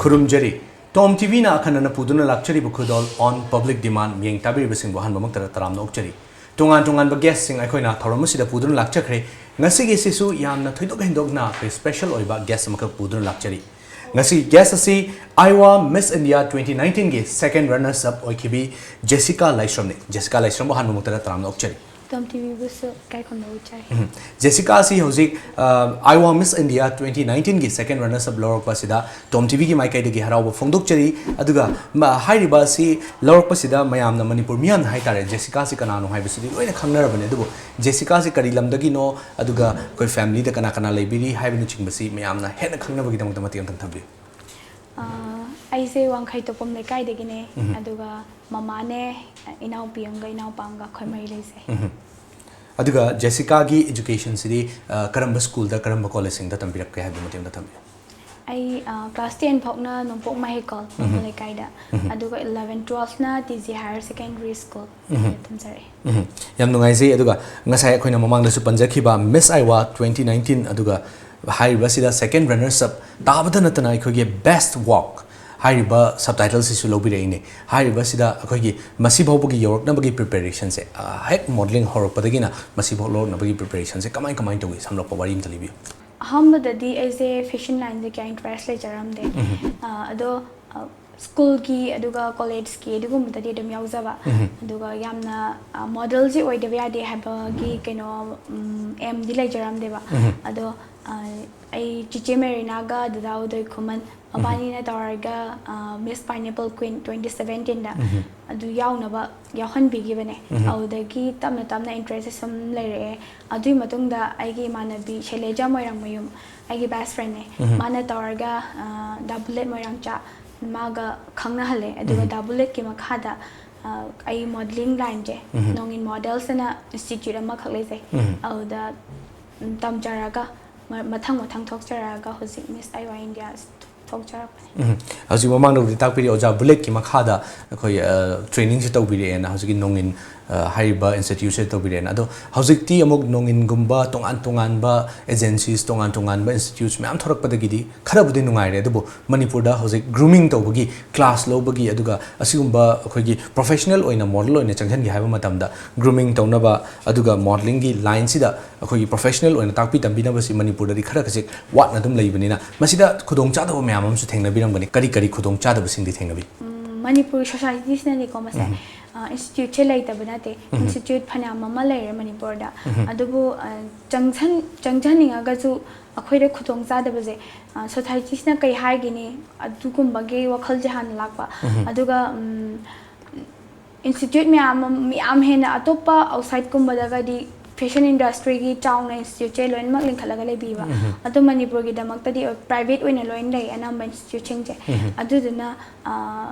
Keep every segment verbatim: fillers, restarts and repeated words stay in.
ꯈꯨꯔꯨꯝꯖꯔꯤ꯫ ꯇꯣꯝ ꯇꯤꯚꯤꯅ ꯑꯈꯟꯅꯅ ꯄꯨꯗꯨꯅ ꯂꯥꯛꯆꯔꯤꯕ ꯈꯨꯗꯣꯜ On Public Demand ꯃꯤꯠꯌꯦꯡ ꯇꯥꯕꯤꯔꯤꯕꯁꯤꯡꯕꯨ ꯑꯍꯥꯟꯕꯃꯛꯇꯗ ꯇꯔꯥꯝꯅ ꯑꯣꯛꯆꯔꯤ꯫ ꯇꯣꯉꯥꯟ ꯇꯣꯉꯥꯟꯕ ꯒꯦꯁꯁꯤꯡ ꯑꯩꯈꯣꯏꯅ ꯊꯧꯔꯝ ꯑꯁꯤꯗ ꯄꯨꯗꯨꯅ ꯂꯥꯛꯆꯈ꯭ꯔꯦ꯫ ꯉꯁꯤꯒꯤꯁꯤꯁꯨ ꯌꯥꯝꯅ ꯊꯣꯏꯗꯣꯛ ꯍꯦꯟꯗꯣꯛꯅ ꯑꯩꯈꯣꯏ ꯁ꯭ꯄꯦꯁꯦꯜ ꯑꯣꯏꯕ ꯒꯦꯁ ꯑꯃꯈꯛ ꯄꯨꯗꯨꯅ ꯂꯥꯛꯆꯔꯤ꯫ ꯉꯁꯤ ꯒꯦꯁ ꯑꯁꯤ ꯑꯥꯏꯋꯥ ꯃꯤꯁ ꯏꯟꯗꯤꯌꯥ ꯇ꯭ꯋꯦꯟꯇꯤ ꯅꯥꯏꯟꯇꯤꯟꯒꯤ ꯁꯦꯀꯦꯟ ꯔꯟꯅꯔꯁ ꯑꯞ ꯑꯣꯏꯈꯤꯕꯤ ꯖꯦꯁꯤꯀꯥ ꯂꯥꯏꯁ꯭ꯔꯝꯅꯤ꯫ ꯖꯦꯁꯤꯀꯥ ꯂꯥꯏꯁ꯭ꯔꯝꯕꯨ ꯑꯍꯥꯟꯕꯃꯛꯇꯗ ꯇꯔꯥꯝꯅ ꯑꯣꯛꯆꯔꯤ꯫ ꯇꯣꯝ ꯇꯤꯚꯤꯕꯨꯁꯨ ꯏꯀꯥꯏ ꯈꯨꯝꯅꯕ ꯎꯠꯆꯔꯤ꯫ ꯎꯝ꯫ ꯖꯦꯁꯤꯀꯥ ꯑꯁꯤ ꯍꯧꯖꯤꯛ, ꯑ, ꯑꯥꯏꯋꯥ ꯃꯤꯁ ꯏꯟꯗꯤꯌꯥ ꯇ꯭ꯋꯦꯟꯇꯤ ꯅꯥꯏꯟꯇꯤꯟꯒꯤ ꯁꯦꯀꯦꯟ ꯔꯟꯅꯔꯁ ꯑꯞ ꯂꯧꯔꯛꯄ ꯑꯁꯤꯗ ꯇꯣꯝ ꯇꯤꯚꯤꯒꯤ ꯃꯥꯏꯀꯩꯗꯒꯤ ꯍꯔꯥꯎꯕ ꯐꯣꯡꯗꯣꯛꯆꯔꯤ꯫ ꯑꯗꯨꯒ ꯃ-, ꯍꯥꯏꯔꯤꯕ ꯑꯁꯤ ꯂꯧꯔꯛꯄꯁꯤꯗ ꯃꯌꯥꯝꯅ, ꯃꯅꯤꯄꯨꯔ ꯃꯤꯌꯥꯝꯅ ꯍꯥꯏꯇꯥꯔꯦ, ꯖꯦꯁꯤꯀꯥꯁꯤ ꯀꯅꯥꯅꯣ ꯍꯥꯏꯕꯁꯤꯗꯤ ꯂꯣꯏꯅ ꯈꯪꯅꯔꯕꯅꯤ꯫ ꯑꯗꯨꯕꯨ ꯖꯦꯁꯤꯀꯥꯁꯤ ꯀꯔꯤ ꯂꯝꯗꯒꯤꯅꯣ, ꯑꯗꯨꯒ ꯑꯩꯈꯣꯏ ꯐꯦꯃꯤꯂꯤꯗ ꯀꯅꯥ ꯀꯅꯥ ꯂꯩꯕꯤꯔꯤ ꯍꯥꯏꯕꯅꯆꯤꯡꯕꯁꯤ ꯃꯌꯥꯝꯅ ꯍꯦꯟꯅ ꯈꯪꯅꯕꯒꯤꯗꯃꯛꯇ ꯃꯇꯦꯛ ꯑꯝꯇꯪ ꯊꯝꯕꯤꯌꯨ꯫ ꯑꯥ, ꯑꯩꯁꯦ ꯋꯥꯡꯈꯩ ꯇꯣꯄꯝ ꯂꯩꯀꯥꯏꯗꯒꯤꯅꯦ꯫ ꯎꯝ꯫ ꯑꯗꯨꯒ ꯃꯃꯥꯅꯦ, ꯏꯅꯥꯎꯄꯤ ꯑꯃꯒ ꯏꯅꯥꯎꯄꯥ ꯑꯃꯒ ꯑꯩꯈꯣꯏ ꯃꯔꯤ ꯂꯩꯖꯩ꯫ ꯎꯝ꯫ ꯑꯗꯨꯒ ꯖꯦꯁꯤꯀꯥꯒꯤ ꯑꯦꯖꯨꯀꯦꯁꯟꯁꯤꯗꯤ, ꯑ, ꯀꯔꯝꯕ ꯁ꯭ꯀꯨꯜꯗ, ꯀꯔꯝꯕ ꯀꯣꯂꯦꯖꯁꯤꯡꯗ ꯇꯝꯕꯤꯔꯛꯀꯦ ꯍꯥꯏꯕꯗꯨ ꯃꯇꯦꯛ ꯑꯝꯇ ꯊꯝꯕꯤꯌꯨ꯫ ꯑꯩ, ꯑ, ꯀ꯭ꯂꯥꯁ ꯇꯦꯟ ꯐꯥꯎꯅ ꯅꯣꯡꯄꯣꯛ ꯃꯍꯩꯀꯣꯜ, ꯎꯝ꯫ ꯂꯩꯀꯥꯏꯗ꯫ ꯎꯝ꯫ ꯑꯗꯨꯒ ꯏꯂꯚꯦꯟ ꯇꯨꯋꯦꯜꯐꯅ T G higher secondary school ꯎꯝ꯫ ꯇꯝꯖꯔꯛꯑꯦ꯫ ꯎꯝ꯫ ꯌꯥꯝ ꯅꯨꯡꯉꯥꯏꯖꯩ꯫ ꯑꯗꯨꯒ ꯉꯁꯥꯏ ꯑꯩꯈꯣꯏꯅ ꯃꯃꯥꯡꯗꯁꯨ ꯄꯟꯖꯈꯤꯕ ꯃꯤꯁ ꯑꯥꯏꯋꯥ ꯇ꯭ꯋꯦꯟꯇꯤ ꯅꯥꯏꯟꯇꯤꯟ, ꯑꯗꯨꯒ ꯍꯥꯏꯔꯤꯕꯁꯤꯗ ꯁꯦꯀꯦꯟ ꯔꯟꯅꯔꯁ ꯑꯞ ꯇꯥꯕꯗ ꯅꯠꯇꯅ ꯑꯩꯈꯣꯏꯒꯤ ꯕꯦꯁ ꯋꯥꯛ ꯍꯥꯏꯔꯤꯕ ꯁꯕꯇꯥꯏꯇꯜꯁꯤꯁꯨ ꯂꯧꯕꯤꯔꯛꯏꯅꯦ꯫ ꯍꯥꯏꯔꯤꯕꯁꯤꯗ ꯑꯩꯈꯣꯏꯒꯤ ꯃꯁꯤ ꯐꯥꯎꯕꯒꯤ ꯌꯧꯔꯛꯅꯕꯒꯤ ꯄ꯭ꯔꯤꯄꯦꯔꯦꯁꯟꯁꯦ, ꯑ, ꯍꯦꯛ ꯃꯣꯗꯦꯂꯤꯡ ꯍꯧꯔꯛꯄꯗꯒꯤꯅ ꯃꯁꯤ ꯐꯥꯎ ꯂꯧꯔꯛꯅꯕꯒꯤ ꯄ꯭ꯔꯤꯄꯦꯔꯦꯁꯟꯁꯦ ꯀꯃꯥꯏ ꯀꯃꯥꯏꯅ ꯇꯧꯏ? ꯁꯝꯂꯞꯄ ꯋꯥꯔꯤ ꯑꯃꯇ ꯂꯤꯕꯤꯌꯨ꯫ ꯑꯍꯥꯟꯕꯗꯗꯤ ꯑꯩꯁꯦ ꯐꯦꯁꯟ ꯂꯥꯏꯟꯁꯦ ꯀꯌꯥ ꯏꯟꯇꯔꯦꯁ ꯂꯩꯖꯔꯝꯗꯦ꯫ ꯎꯝ꯫ ꯑ, ꯑꯗꯣ, ꯑ, ꯁ꯭ꯀꯨꯜꯒꯤ ꯑꯗꯨꯒ ꯀꯣꯂꯦꯖꯀꯤ ꯑꯗꯨꯒꯨꯝꯕꯗꯗꯤ ꯑꯗꯨꯝ ꯌꯥꯎꯖꯕ꯫ ꯎꯝ꯫ ꯑꯗꯨꯒ ꯌꯥꯝꯅ, ꯑ, ꯃꯣꯗꯦꯜꯁꯤ ꯑꯣꯏꯗꯕ ꯌꯥꯗꯦ ꯍꯥꯏꯕꯒꯤ ꯀꯩꯅꯣ, ꯎꯝ, ꯑꯦꯝꯗꯤ ꯂꯩꯖꯔꯝꯗꯦꯕ꯫ ꯎꯝ꯫ ꯑꯗꯣ, ꯑ, ꯑꯩ ꯆꯤꯆꯦ ꯃꯦꯔꯤꯅꯥꯒ ꯗꯗꯥ ꯎꯗꯣꯏ ꯈꯨꯃꯟ ꯎꯝ꯫ ꯃꯕꯥꯅꯤꯅ ꯇꯧꯔꯒ, ꯑ, ꯃꯤꯁ ꯄꯥꯏꯅꯦꯄꯜ ꯀ꯭ꯋꯤꯟ ꯇ꯭ꯋꯦꯟꯇꯤ ꯁꯚꯦꯟꯇꯤꯟꯗ ꯎꯝ꯫ ꯑꯗꯨ ꯌꯥꯎꯅꯕ ꯌꯥꯎꯍꯟꯕꯤꯈꯤꯕꯅꯦ꯫ ꯎꯝ꯫ ꯑꯗꯨꯗꯒꯤ ꯇꯞꯅ ꯇꯞꯅ ꯏꯟꯇꯔꯦꯁꯁꯦ ꯁꯨꯝ ꯂꯩꯔꯛꯑꯦ꯫ ꯑꯗꯨꯒꯤ ꯃꯇꯨꯡꯗ ꯑꯩꯒꯤ ꯏꯃꯥꯟꯅꯕꯤ ꯁꯩꯂꯦꯖꯥ ꯃꯣꯏꯔꯥꯡꯃꯌꯨꯝ, ꯑꯩꯒꯤ ꯕꯦꯁ ꯐ꯭ꯔꯦꯟꯅꯦ, ꯎꯝ꯫ ꯃꯥꯅ ꯇꯧꯔꯒ, ꯑ, ꯗꯥ ꯕꯨꯂꯦꯠ ꯃꯣꯏꯔꯥꯡꯆꯥ, ꯃꯥꯒ ꯈꯪꯅꯍꯜꯂꯦ꯫ ꯑꯗꯨꯒ ꯎꯝ꯫ ꯗꯥ ꯕꯨꯂꯦꯠꯀꯤ ꯃꯈꯥꯗ, ꯑ, ꯑꯩ ꯃꯣꯗꯦꯂꯤꯡ ꯂꯥꯏꯟꯁꯦ, ꯎꯝ꯫ ꯅꯣꯡꯏꯟ ꯃꯣꯗꯦꯜꯁ ꯑꯅ ꯏꯟꯁꯇꯤꯇ꯭ꯌꯨꯠ ꯑꯃꯈꯛ ꯂꯩꯖꯩ꯫ ꯎꯝ꯫ ꯑꯗꯨꯗ, ꯎꯝ, ꯇꯝꯖꯔꯒ ꯃ-, ꯃꯊꯪ ꯃꯊꯪ ꯊꯣꯛꯆꯔꯛꯑꯒ ꯍꯧꯖꯤꯛ ꯃꯤꯁ ꯑꯥꯏꯋꯥ ꯏꯟꯗꯤꯌꯥ ꯐꯥꯎꯖꯔꯛꯄꯅꯤ꯫ ꯎꯝ꯫ ꯍꯧꯖꯤꯛ ꯃꯃꯥꯡꯗꯕꯨꯗꯤ ꯇꯥꯛꯄꯤꯔꯦ, ꯑꯣꯖꯥ ꯕꯨꯂꯦꯠꯀꯤ ꯃꯈꯥꯗ ꯑꯩꯈꯣꯏ, ꯑ, trainingꯁꯦ ꯇꯧꯕꯤꯔꯛꯑꯦꯅ, ꯍꯧꯖꯤꯛꯀꯤ ꯅꯣꯡꯏꯟ, ꯑ, ꯍꯥꯏꯔꯤꯕ instituteꯁꯦ ꯇꯧꯕꯤꯔꯛꯑꯦꯅ꯫ ꯑꯗꯣ ꯍꯧꯖꯤꯛꯇꯤ ꯑꯃꯨꯛ ꯅꯣꯡꯏꯟꯒꯨꯝꯕ ꯇꯣꯉꯥꯟ ꯇꯣꯉꯥꯟꯕ agencies, ꯇꯣꯉꯥꯟ ꯇꯣꯉꯥꯟꯕ institutes ꯃꯌꯥꯝ ꯊꯣꯔꯛꯄꯗꯒꯤꯗꯤ ꯈꯔꯕꯨꯗꯤ ꯅꯨꯡꯉꯥꯏꯔꯦ, ꯑꯗꯨꯕꯨ ꯃꯅꯤꯄꯨꯔꯗ ꯍꯧꯖꯤꯛ grooming ꯇꯧꯕꯒꯤ class ꯂꯧꯕꯒꯤ, ꯑꯗꯨꯒ ꯑꯁꯤꯒꯨꯝꯕ ꯑꯩꯈꯣꯏꯒꯤ professional ꯑꯣꯏꯅ model ꯑꯣꯏꯅ ꯆꯪꯁꯤꯟꯒꯦ ꯍꯥꯏꯕ ꯃꯇꯝꯗ grooming ꯇꯧꯅꯕ, ꯑꯗꯨꯒ modelingꯒꯤ lineꯁꯤꯗ ꯑꯩꯈꯣꯏꯒꯤ professional ꯑꯣꯏꯅ ꯇꯥꯛꯄꯤ ꯇꯝꯕꯤꯅꯕꯁꯤ ꯃꯅꯤꯄꯨꯔꯗꯗꯤ ꯈꯔ ꯈꯖꯤꯛ ꯋꯥꯠꯅ ꯑꯗꯨꯝ ꯂꯩꯕꯅꯤꯅ, ꯃꯁꯤꯗ ꯈꯨꯗꯣꯡꯆꯥꯗꯕ ꯃꯌꯥꯝ ꯑꯃꯁꯨ ꯊꯦꯡꯅꯕꯤꯔꯝꯒꯅꯤ꯫ ꯀꯔꯤ ꯀꯔꯤ ꯈꯨꯗꯣꯡꯆꯥꯗꯕꯁꯤꯡꯗꯤ ꯊꯦꯡꯅꯕꯤ? ꯎꯝ, ꯃꯅꯤꯄꯨꯔꯒꯤ societiesꯅꯗꯤꯀꯣ ꯃꯁꯦ, ꯎꯝ꯫ ꯑ, instituteꯁꯦ ꯂꯩꯇꯕ ꯅꯠꯇꯦ꯫ ꯎꯝ꯫ Institute ꯐꯅꯌꯥꯝ ꯑꯃ ꯂꯩꯔꯦ ꯃꯅꯤꯄꯨꯔꯗ꯫ ꯎꯝ꯫ ꯑꯗꯨꯕꯨ, ꯑ, ꯆꯪꯁꯟ-, ꯆꯪꯁꯟꯅꯤꯡꯉꯒꯁꯨ ꯑꯩꯈꯣꯏꯗ ꯈꯨꯗꯣꯡꯆꯥꯗꯕꯁꯦ, ꯑ, societiesꯅ ꯀꯩ ꯍꯥꯏꯒꯅꯤ? ꯑꯗꯨꯒꯨꯝꯕꯒꯤ ꯋꯥꯈꯜꯁꯦ ꯍꯥꯟꯅ ꯂꯥꯛꯄ꯫ ꯎꯝ꯫ ꯑꯗꯨꯒ, ꯎꯝ, institute ꯃꯌꯥꯝ ꯑꯃ, ꯌꯥꯝ ꯍꯦꯟꯅ ꯑꯇꯣꯞꯄ outsideꯀꯨꯝꯕꯗꯒꯗꯤ fashion industryꯒꯤ ꯆꯥꯎꯅ instituteꯁꯦ ꯂꯣꯏꯅꯃꯛ ꯂꯤꯡꯈꯠꯂꯒ ꯂꯩꯕꯤꯕ꯫ ꯎꯝ꯫ ꯑꯗꯣ ꯃꯅꯤꯄꯨꯔꯒꯤꯗꯃꯛꯇꯗꯤ private ꯑꯣꯏꯅ ꯂꯣꯏꯅ ꯂꯩ ꯑꯅꯝꯕ instituteꯁꯤꯡꯁꯦ꯫ ꯎꯝ꯫ ꯑꯗꯨꯗꯨꯅ, ꯑ,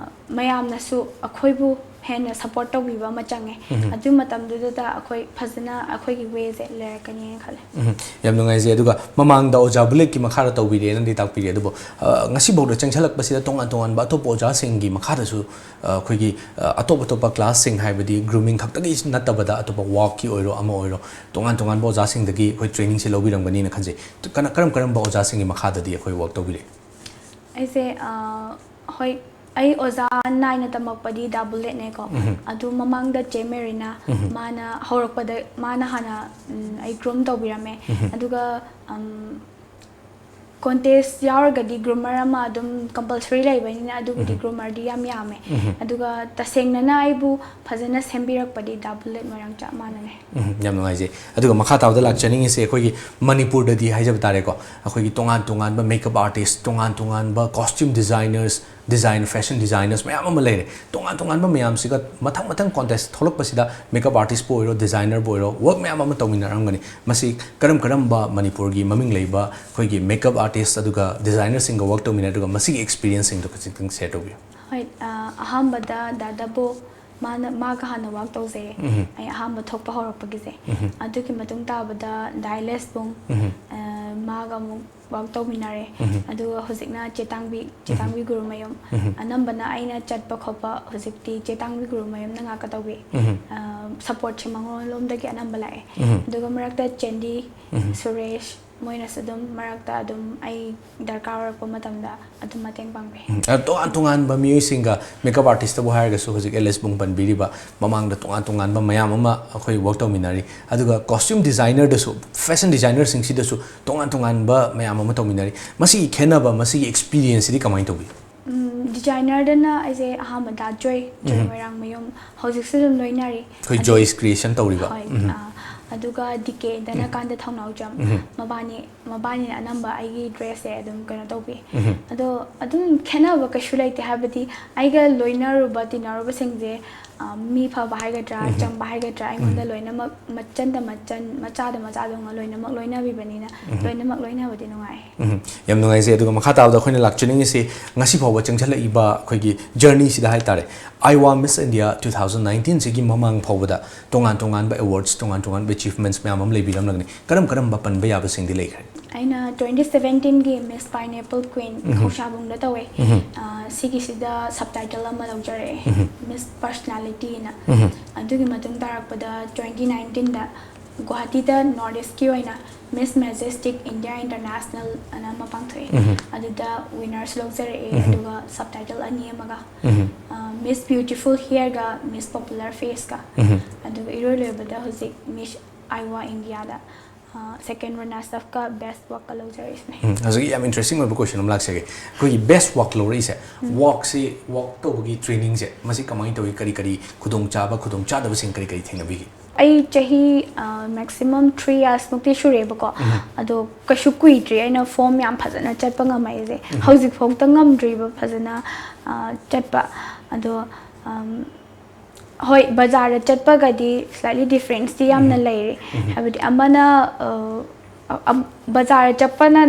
ꯃꯌꯥꯝꯅꯁꯨ ꯑꯩꯈꯣꯏꯕꯨ ꯍꯦꯟꯅ support ꯇꯧꯕꯤꯕ ꯑꯃ ꯆꯪꯉꯦ꯫ ꯎꯝ꯫ ꯑꯗꯨ ꯃꯇꯝꯗꯨꯗ ꯑꯩꯈꯣꯏ ꯐꯖꯅ ꯑꯩꯈꯣꯏꯒꯤ wayꯁꯦ ꯂꯩꯔꯛꯀꯅꯤꯅ ꯈꯜꯂꯦ꯫ ꯎꯝ, ꯌꯥꯝ ꯅꯨꯡꯉꯥꯏꯖꯩ꯫ ꯑꯗꯨꯒ ꯃꯃꯥꯡꯗ ꯑꯣꯖꯥ ꯕꯨꯂꯦꯠꯀꯤ ꯃꯈꯥꯗ ꯇꯧꯕꯤꯔꯦꯅꯗꯤ ꯇꯥꯛꯄꯤꯔꯦ, ꯑꯗꯨꯕꯨ, ꯑ, ꯉꯁꯤꯐꯥꯎꯗ ꯆꯪꯁꯤꯜꯂꯛꯄꯁꯤꯗ ꯇꯣꯉꯥꯟ ꯇꯣꯉꯥꯟꯕ ꯑꯇꯣꯞꯄ ꯑꯣꯖꯥꯁꯤꯡꯒꯤ ꯃꯈꯥꯗꯁꯨ, ꯑ, ꯑꯩꯈꯣꯏꯒꯤ, ꯑ, ꯑꯇꯣꯞ ꯑꯇꯣꯞꯄ classꯁꯤꯡ, ꯍꯥꯏꯕꯗꯤ grooming ꯈꯛꯇꯒꯤ ꯅꯠꯇꯕꯗ ꯑꯇꯣꯞꯄ workꯀꯤ ꯑꯣꯏꯔꯣ ꯑꯃ ꯑꯣꯏꯔꯣ, ꯇꯣꯉꯥꯟ ꯇꯣꯉꯥꯟꯕ ꯑꯣꯖꯥꯁꯤꯡꯗꯒꯤ ꯑꯩꯈꯣꯏ trainingꯁꯦ ꯂꯧꯕꯤꯔꯝꯒꯅꯤꯅ ꯈꯟꯖꯩ꯫ ꯀꯅ-, ꯀꯔꯝ ꯀꯔꯝꯕ ꯑꯣꯖꯥꯁꯤꯡꯒꯤ ꯃꯈꯥꯗꯗꯤ ꯑꯩꯈꯣꯏ work ꯇꯧꯕꯤꯔꯦ? ꯑꯩꯁꯦ, ꯑ, ꯍꯣꯏ, ꯑꯩ ꯑꯣꯖꯥ ꯅꯥꯏꯅ ꯇꯝꯃꯛꯄꯗꯤ ꯗꯥ ꯕꯨꯂꯦꯠꯅꯦꯀꯣ꯫ ꯎꯝ꯫ ꯑꯗꯨ ꯃꯃꯥꯡꯗ ꯆꯦ ꯃꯦꯔꯤꯅꯥ, ꯎꯝ꯫ ꯃꯥꯅ ꯍꯧꯔꯛꯄꯗ ꯃꯥꯅ ꯍꯥꯟꯅ, ꯎꯝ, ꯑꯩ groom ꯇꯧꯕꯤꯔꯝꯃꯦ꯫ ꯎꯝ꯫ ꯑꯗꯨꯒ, ꯎꯝ, contest ꯌꯥꯎꯔꯒꯗꯤ groomer ꯑꯃ ꯑꯗꯨꯝ compulsory ꯂꯩꯕꯅꯤꯅ ꯑꯗꯨꯕꯨꯗꯤ ꯎꯝ꯫ Groomerꯗꯤ ꯌꯥꯝ ꯌꯥꯝꯃꯦ꯫ ꯎꯝ꯫ ꯑꯗꯨꯒ ꯇꯁꯦꯡꯅꯅ ꯑꯩꯕꯨ ꯐꯖꯅ ꯁꯦꯝꯕꯤꯔꯛꯄꯗꯤ ꯗꯥ ꯕꯨꯂꯦꯠ ꯃꯣꯏꯔꯥꯡꯆꯥ ꯃꯥꯅꯅꯦ꯫ ꯎꯝ, ꯌꯥꯝ ꯅꯨꯡꯉꯥꯏꯖꯩ꯫ ꯑꯗꯨꯒ ꯃꯈꯥ ꯇꯥꯕꯗ ꯂꯥꯛꯆꯅꯤꯡꯉꯤꯁꯦ ꯑꯩꯈꯣꯏꯒꯤ ꯃꯅꯤꯄꯨꯔꯗꯗꯤ ꯍꯥꯏꯖꯕ ꯇꯥꯔꯦꯀꯣ, ꯑꯩꯈꯣꯏꯒꯤ ꯇꯣꯉꯥꯟ ꯇꯣꯉꯥꯟꯕ makeup artist, ꯇꯣꯉꯥꯟ ꯇꯣꯉꯥꯟꯕ costume designers, design, fashion designers ꯃꯌꯥꯝ ꯑꯃ ꯂꯩꯔꯦ꯫ ꯇꯣꯉꯥꯟ ꯇꯣꯉꯥꯟꯕ ꯃꯌꯥꯝꯁꯤꯒ ꯃꯊꯪ ꯃꯊꯪ contest ꯊꯣꯛꯂꯛꯄꯁꯤꯗ makeup artistꯄꯨ ꯑꯣꯏꯔꯣ, designerꯕꯨ ꯑꯣꯏꯔꯣ, work ꯃꯌꯥꯝ ꯑꯃ ꯇꯧꯃꯤꯟꯅꯔꯝꯒꯅꯤ꯫ ꯃꯁꯤ ꯀꯔꯝ ꯀꯔꯝꯕ ꯃꯅꯤꯄꯨꯔꯒꯤ ꯃꯃꯤꯡ ꯂꯩꯕ ꯑꯩꯈꯣꯏꯒꯤ makeup artist ꯑꯗꯨꯒ designerꯁꯤꯡꯒ work ꯇꯧꯃꯤꯟꯅꯔꯦ, ꯑꯗꯨꯒ ꯃꯁꯤꯒꯤ experienceꯁꯤꯡꯗꯣ ꯈꯖꯤꯛꯇꯪ share ꯇꯧꯕꯤꯌꯨ꯫ ꯍꯣꯏ, ꯑ, ꯑꯍꯥꯟꯕꯗ ꯗꯥꯗꯥꯕꯨ ꯃꯥꯅ, ꯃꯥꯒ ꯍꯥꯟꯅ work ꯇꯧꯖꯩꯌꯦ꯫ ꯎꯝ꯫ ꯑꯩ ꯑꯍꯥꯟꯕ ꯊꯣꯛꯄ ꯍꯧꯔꯛꯄꯒꯤꯁꯦ꯫ ꯎꯝ꯫ ꯑꯗꯨꯒꯤ ꯃꯇꯨꯡ ꯇꯥꯕꯗ ꯗꯥꯏ ꯂꯦꯁꯕꯨꯡ, ꯎꯝ꯫ ꯑ, ꯃꯥꯒ ꯑꯃꯨꯛ ꯋꯥꯛ ꯇꯧꯃꯤꯟꯅꯔꯦ꯫ ꯑꯗꯨꯒ ꯍꯧꯖꯤꯛꯅ ꯆꯦ ꯇꯥꯡꯕꯤ, ꯆꯦ ꯇꯥꯡꯕꯤ ꯒꯨꯔꯨꯃꯌꯨꯝ꯫ ꯑꯅꯝꯕꯅ ꯑꯩꯅ ꯆꯠꯄ ꯈꯣꯠꯄ ꯍꯧꯖꯤꯛꯇꯤ ꯆꯦ ꯇꯥꯡꯕꯤ ꯒꯨꯔꯨꯃꯌꯨꯝꯅ ꯉꯥꯛꯀ ꯇꯧꯕꯤ꯫ ꯁꯞꯄꯣꯔꯠꯁꯦ ꯃꯉꯣꯟꯂꯣꯝꯗꯒꯤ ꯑꯅꯝꯕ ꯂꯥꯛꯑꯦ꯫ ꯑꯗꯨꯒ ꯃꯔꯛꯇ ꯆꯦꯟꯗꯤ, ꯁꯨꯔꯦꯁ, ꯃꯣꯏꯅꯁꯨ ꯑꯗꯨꯝ ꯃꯔꯛꯇ ꯑꯗꯨꯝ ꯑꯩ ꯗꯔꯀꯥꯔ ꯑꯣꯏꯔꯛꯄ ꯃꯇꯝꯗ ꯑꯗꯨꯝ ꯃꯇꯦꯡ ꯄꯥꯡꯕꯤ꯫ ꯎꯝ, ꯑ, ꯇꯣꯉꯥꯟ ꯇꯣꯉꯥꯟꯕ ꯃꯤꯑꯣꯏꯁꯤꯡꯒ, ꯃꯦꯀꯞ ꯑꯥꯔꯇꯤꯁꯇꯕꯨ ꯍꯥꯏꯔꯒꯁꯨ ꯍꯧꯖꯤꯛ ꯑꯦꯂꯤꯁ ꯕꯨꯡ ꯄꯟꯕꯤꯔꯤꯕ, ꯃꯃꯥꯡꯗ ꯇꯣꯉꯥꯟ ꯇꯣꯉꯥꯟꯕ ꯃꯌꯥꯝ ꯑꯃ ꯑꯩꯈꯣꯏ ꯋꯥꯛ ꯇꯧꯃꯤꯟꯅꯔꯤ꯫ ꯑꯗꯨꯒ ꯀꯣꯁꯇ꯭ꯌꯨꯝ ꯗꯤꯖꯥꯏꯅꯔꯗꯁꯨ, ꯐꯦꯁꯟ ꯗꯤꯖꯥꯏꯅꯔꯁꯤꯡꯁꯤꯗꯁꯨ ꯇꯣꯉꯥꯟ ꯇꯣꯉꯥꯟꯕ ꯃꯌꯥꯝ ꯑꯃ ꯇꯧꯃꯤꯟꯅꯔꯤ꯫ ꯃꯁꯤꯒꯤ ꯈꯦꯠꯅꯕ, ꯃꯁꯤꯒꯤ ꯑꯦꯛꯁꯄꯤꯔꯤꯌꯦꯟꯁꯁꯤꯗꯤ ꯀꯃꯥꯏꯅ ꯇꯧꯕꯤ? ꯎꯝ, ꯗꯤꯖꯥꯏꯅꯔꯗꯅ ꯑꯩꯁꯦ ꯑꯍꯥꯟꯕꯗ ꯖꯣꯏ, ꯖꯣꯏ ꯃꯣꯏꯔꯥꯡꯃꯌꯨꯝ, ꯍꯧꯖꯤꯛꯁꯨ ꯑꯗꯨꯝ ꯂꯣꯏꯅꯔꯤ꯫ ꯑꯩꯈꯣꯏ ꯑꯗꯨ- ꯖꯣꯏꯁ ꯀ꯭ꯔꯤꯌꯦꯁꯟ ꯇꯧꯔꯤꯕ꯫ ꯍꯣꯏ, ꯎꯝ꯫ ꯑꯥ, ꯑꯗꯨꯒ ꯗꯤ ꯀꯦꯗꯅ ꯀꯥꯟꯗ ꯊꯧꯅꯥꯎꯖꯝ, ꯎꯝ꯫ ꯃꯕꯥꯅꯤ, ꯃꯕꯥꯅꯤꯅ ꯑꯅꯝꯕ ꯑꯩꯒꯤ ꯗ꯭ꯔꯦꯁꯁꯦ ꯑꯗꯨꯝ ꯀꯩꯅꯣ ꯇꯧꯕꯤ꯫ ꯎꯝ꯫ ꯑꯗꯣ ꯑꯗꯨꯝ ꯈꯦꯠꯅꯕ ꯀꯩꯁꯨ ꯂꯩꯇꯦ, ꯍꯥꯏꯕꯗꯤ ꯑꯩꯒ ꯂꯣꯏꯅꯔꯨꯕ, ꯇꯤꯟꯅꯔꯨꯕꯁꯤꯡꯁꯦ, ꯑꯥ, ꯃꯤ ꯐꯕ ꯍꯥꯏꯒꯗ꯭ꯔꯥ, ꯎꯝ꯫ ꯆꯝꯕ ꯍꯥꯏꯒꯗ꯭ꯔꯥ, ꯑꯩꯉꯣꯟꯗ ꯎꯝ꯫ ꯂꯣꯏꯅꯃꯛ ꯃꯆꯟꯗ ꯃꯆꯟ, ꯃꯆꯥꯗ ꯃꯆꯥꯗꯧꯅ ꯂꯣꯏꯅꯃꯛ ꯂꯣꯏꯅꯕꯤꯕꯅꯤꯅ ꯎꯝ꯫ ꯂꯣꯏꯅꯃꯛ ꯂꯣꯏꯅꯕꯗꯤ ꯅꯨꯡꯉꯥꯏ꯫ ꯎꯝ꯫ ꯌꯥꯝ ꯅꯨꯡꯉꯥꯏꯖꯩ꯫ ꯑꯗꯨꯒ ꯃꯈꯥ ꯇꯥꯕꯗ ꯑꯩꯈꯣꯏꯅ ꯂꯥꯛꯆꯅꯤꯡꯉꯤꯁꯤ ꯉꯁꯤ ꯐꯥꯎꯕ ꯆꯪꯁꯤꯜꯂꯛꯏꯕ ꯑꯩꯈꯣꯏꯒꯤ ꯖꯔꯅꯤꯁꯤꯗ ꯍꯥꯏꯇꯥꯔꯦ꯫ ꯑꯥꯏꯋꯥ ꯃꯤꯁ ꯏꯟꯗꯤꯌꯥ ꯇꯨ ꯊꯥꯎꯖꯟ ꯅꯥꯏꯟꯇꯤꯟꯁꯤꯒꯤ ꯃꯃꯥꯡ ꯐꯥꯎꯕꯗ ꯇꯣꯉꯥꯟ ꯇꯣꯉꯥꯟꯕ ꯑꯦꯋꯥꯔꯗꯁ, ꯇꯣꯉꯥꯟ ꯇꯣꯉꯥꯟꯕ ꯑꯦꯆꯤꯚꯃꯦꯟꯠꯁ ꯃꯌꯥꯝ ꯑꯃ ꯂꯩꯕꯤꯔꯝꯂꯒꯅꯤ꯫ ꯀꯔꯝ ꯀꯔꯝꯕ ꯄꯟꯕ ꯌꯥꯕꯁꯤꯡꯗꯤ ꯂꯩꯈ꯭ꯔꯦ? ꯑꯩꯅ ꯇ꯭ꯋꯦꯟꯇꯤ ꯁꯚꯦꯟꯇꯤꯟꯒꯤ ꯃꯤꯁ ꯄꯥꯏꯅꯦꯄꯜ ꯀ꯭ꯋꯤꯟ ꯎꯝ꯫ ꯈꯧꯁꯥꯕꯨꯡꯗ ꯇꯧꯋꯦ꯫ ꯎꯝ꯫ ꯑꯥ, ꯁꯤꯒꯤꯁꯤꯗ ꯁꯕꯇꯥꯏꯇꯜ ꯑꯃ ꯂꯧꯖꯔꯛꯑꯦ, ꯎꯝ꯫ ꯃꯤꯁ ꯄꯔꯁꯅꯦꯂꯤꯇꯤꯅ꯫ ꯎꯝ꯫ ꯑꯗꯨꯒꯤ ꯃꯇꯨꯡ ꯇꯥꯔꯛꯄꯗ ꯇ꯭ꯋꯦꯟꯇꯤ ꯅꯥꯏꯟꯇꯤꯟꯗ ꯒꯨꯋꯥꯍꯥꯇꯤꯗ ꯅꯣꯔꯠ ꯏꯁꯀꯤ ꯑꯣꯏꯅ ꯃꯤꯁ ꯃꯦꯖꯦꯁꯇꯤꯛ ꯏꯟꯗꯤꯌꯥ ꯏꯟꯇꯔꯅꯦꯁꯅꯦꯜ ꯑꯅ ꯑꯃ ꯄꯥꯡꯊꯣꯛꯑꯦ꯫ ꯎꯝ꯫ ꯑꯗꯨꯗ ꯋꯤꯅꯔꯁ ꯂꯧꯖꯔꯛꯑꯦ, ꯎꯝ꯫ ꯑꯗꯨꯒ ꯁꯕꯇꯥꯏꯇꯜ ꯑꯅꯤ ꯑꯃꯒ, ꯎꯝ꯫ ꯑꯥ, ꯃꯤꯁ ꯕ꯭ꯌꯨꯇꯤꯐꯨꯜ ꯍꯤꯌꯔꯒ ꯃꯤꯁ ꯄꯣꯄꯨꯂꯔ ꯐꯦꯁꯀ꯫ ꯎꯝ꯫ ꯑꯗꯨꯒ ꯏꯔꯣꯏ ꯂꯣꯏꯕꯗ ꯍꯧꯖꯤꯛ ꯃꯤꯁ ꯑꯥꯏꯋꯥ ꯏꯟꯗꯤꯌꯥꯗ, ꯑꯥ, ꯁꯦꯀꯦꯟ ꯔꯟꯅꯔꯁ ꯑꯞꯀ ꯕꯦꯁ ꯋꯥꯛꯀ ꯂꯧꯖꯔꯛꯏꯁꯤꯅꯦ꯫ ꯎꯝ, ꯍꯧꯖꯤꯛ ꯌꯥꯝ ꯏꯟꯇꯔꯦꯁꯇꯤꯡ ꯑꯣꯏꯕ ꯀꯣꯏꯁꯟ ꯑꯃ ꯂꯥꯛꯆꯒꯦ꯫ ꯑꯩꯈꯣꯏꯒꯤ ꯕꯦꯁ ꯋꯥꯛ ꯂꯧꯔꯛꯏꯁꯦ, ꯎꯝ꯫ ꯋꯥꯛꯁꯤ, ꯋꯥꯛ ꯇꯧꯕꯒꯤ ꯇ꯭ꯔꯦꯅꯤꯡꯁꯦ, ꯃꯁꯤ ꯀꯃꯥꯏꯅ ꯇꯧꯏ? ꯀꯔꯤ ꯀꯔꯤ ꯈꯨꯗꯣꯡꯆꯥꯕ, ꯈꯨꯗꯣꯡꯆꯥꯗꯕꯁꯤꯡ ꯀꯔꯤ ꯀꯔꯤ ꯊꯦꯡꯅꯕꯤꯒꯦ? ꯑꯩ ꯆꯍꯤ, ꯑ, ꯃꯦꯛꯁꯤꯃꯝ ꯊ꯭ꯔꯤ ꯌꯔꯁꯃꯨꯛꯇꯤ ꯁꯨꯔꯦꯕꯀꯣ꯫ ꯎꯝ꯫ ꯑꯗꯣ ꯀꯩꯁꯨ ꯀꯨꯏꯗ꯭ꯔꯤ ꯑꯩꯅ ꯐꯣꯝ ꯌꯥꯝ ꯐꯖꯅ ꯆꯠꯄ ꯉꯝꯃꯛꯏꯁꯦ꯫ ꯎꯝ꯫ ꯍꯧꯖꯤꯛꯐꯥꯎꯗ ꯉꯝꯗ꯭ꯔꯤꯕ ꯐꯖꯅ, ꯑ, ꯆꯠꯄ꯫ ꯑꯗꯣ, ꯑꯝ, ꯍꯣꯏ, ꯕꯖꯥꯔꯗ ꯆꯠꯄꯒꯗꯤ ꯁ꯭ꯂꯥꯏꯠꯂꯤ ꯗꯤꯐ꯭ꯔꯦꯟꯁꯇꯤ ꯌꯥꯝꯅ ꯎꯝ꯫ ꯂꯩꯔꯦ꯫ ꯎꯝ꯫ ꯍꯥꯏꯕꯗꯤ ꯑꯃꯅ, ꯑ, ꯑ, ꯑꯝ, ꯕꯖꯥꯔꯗ ꯆꯠꯄꯅ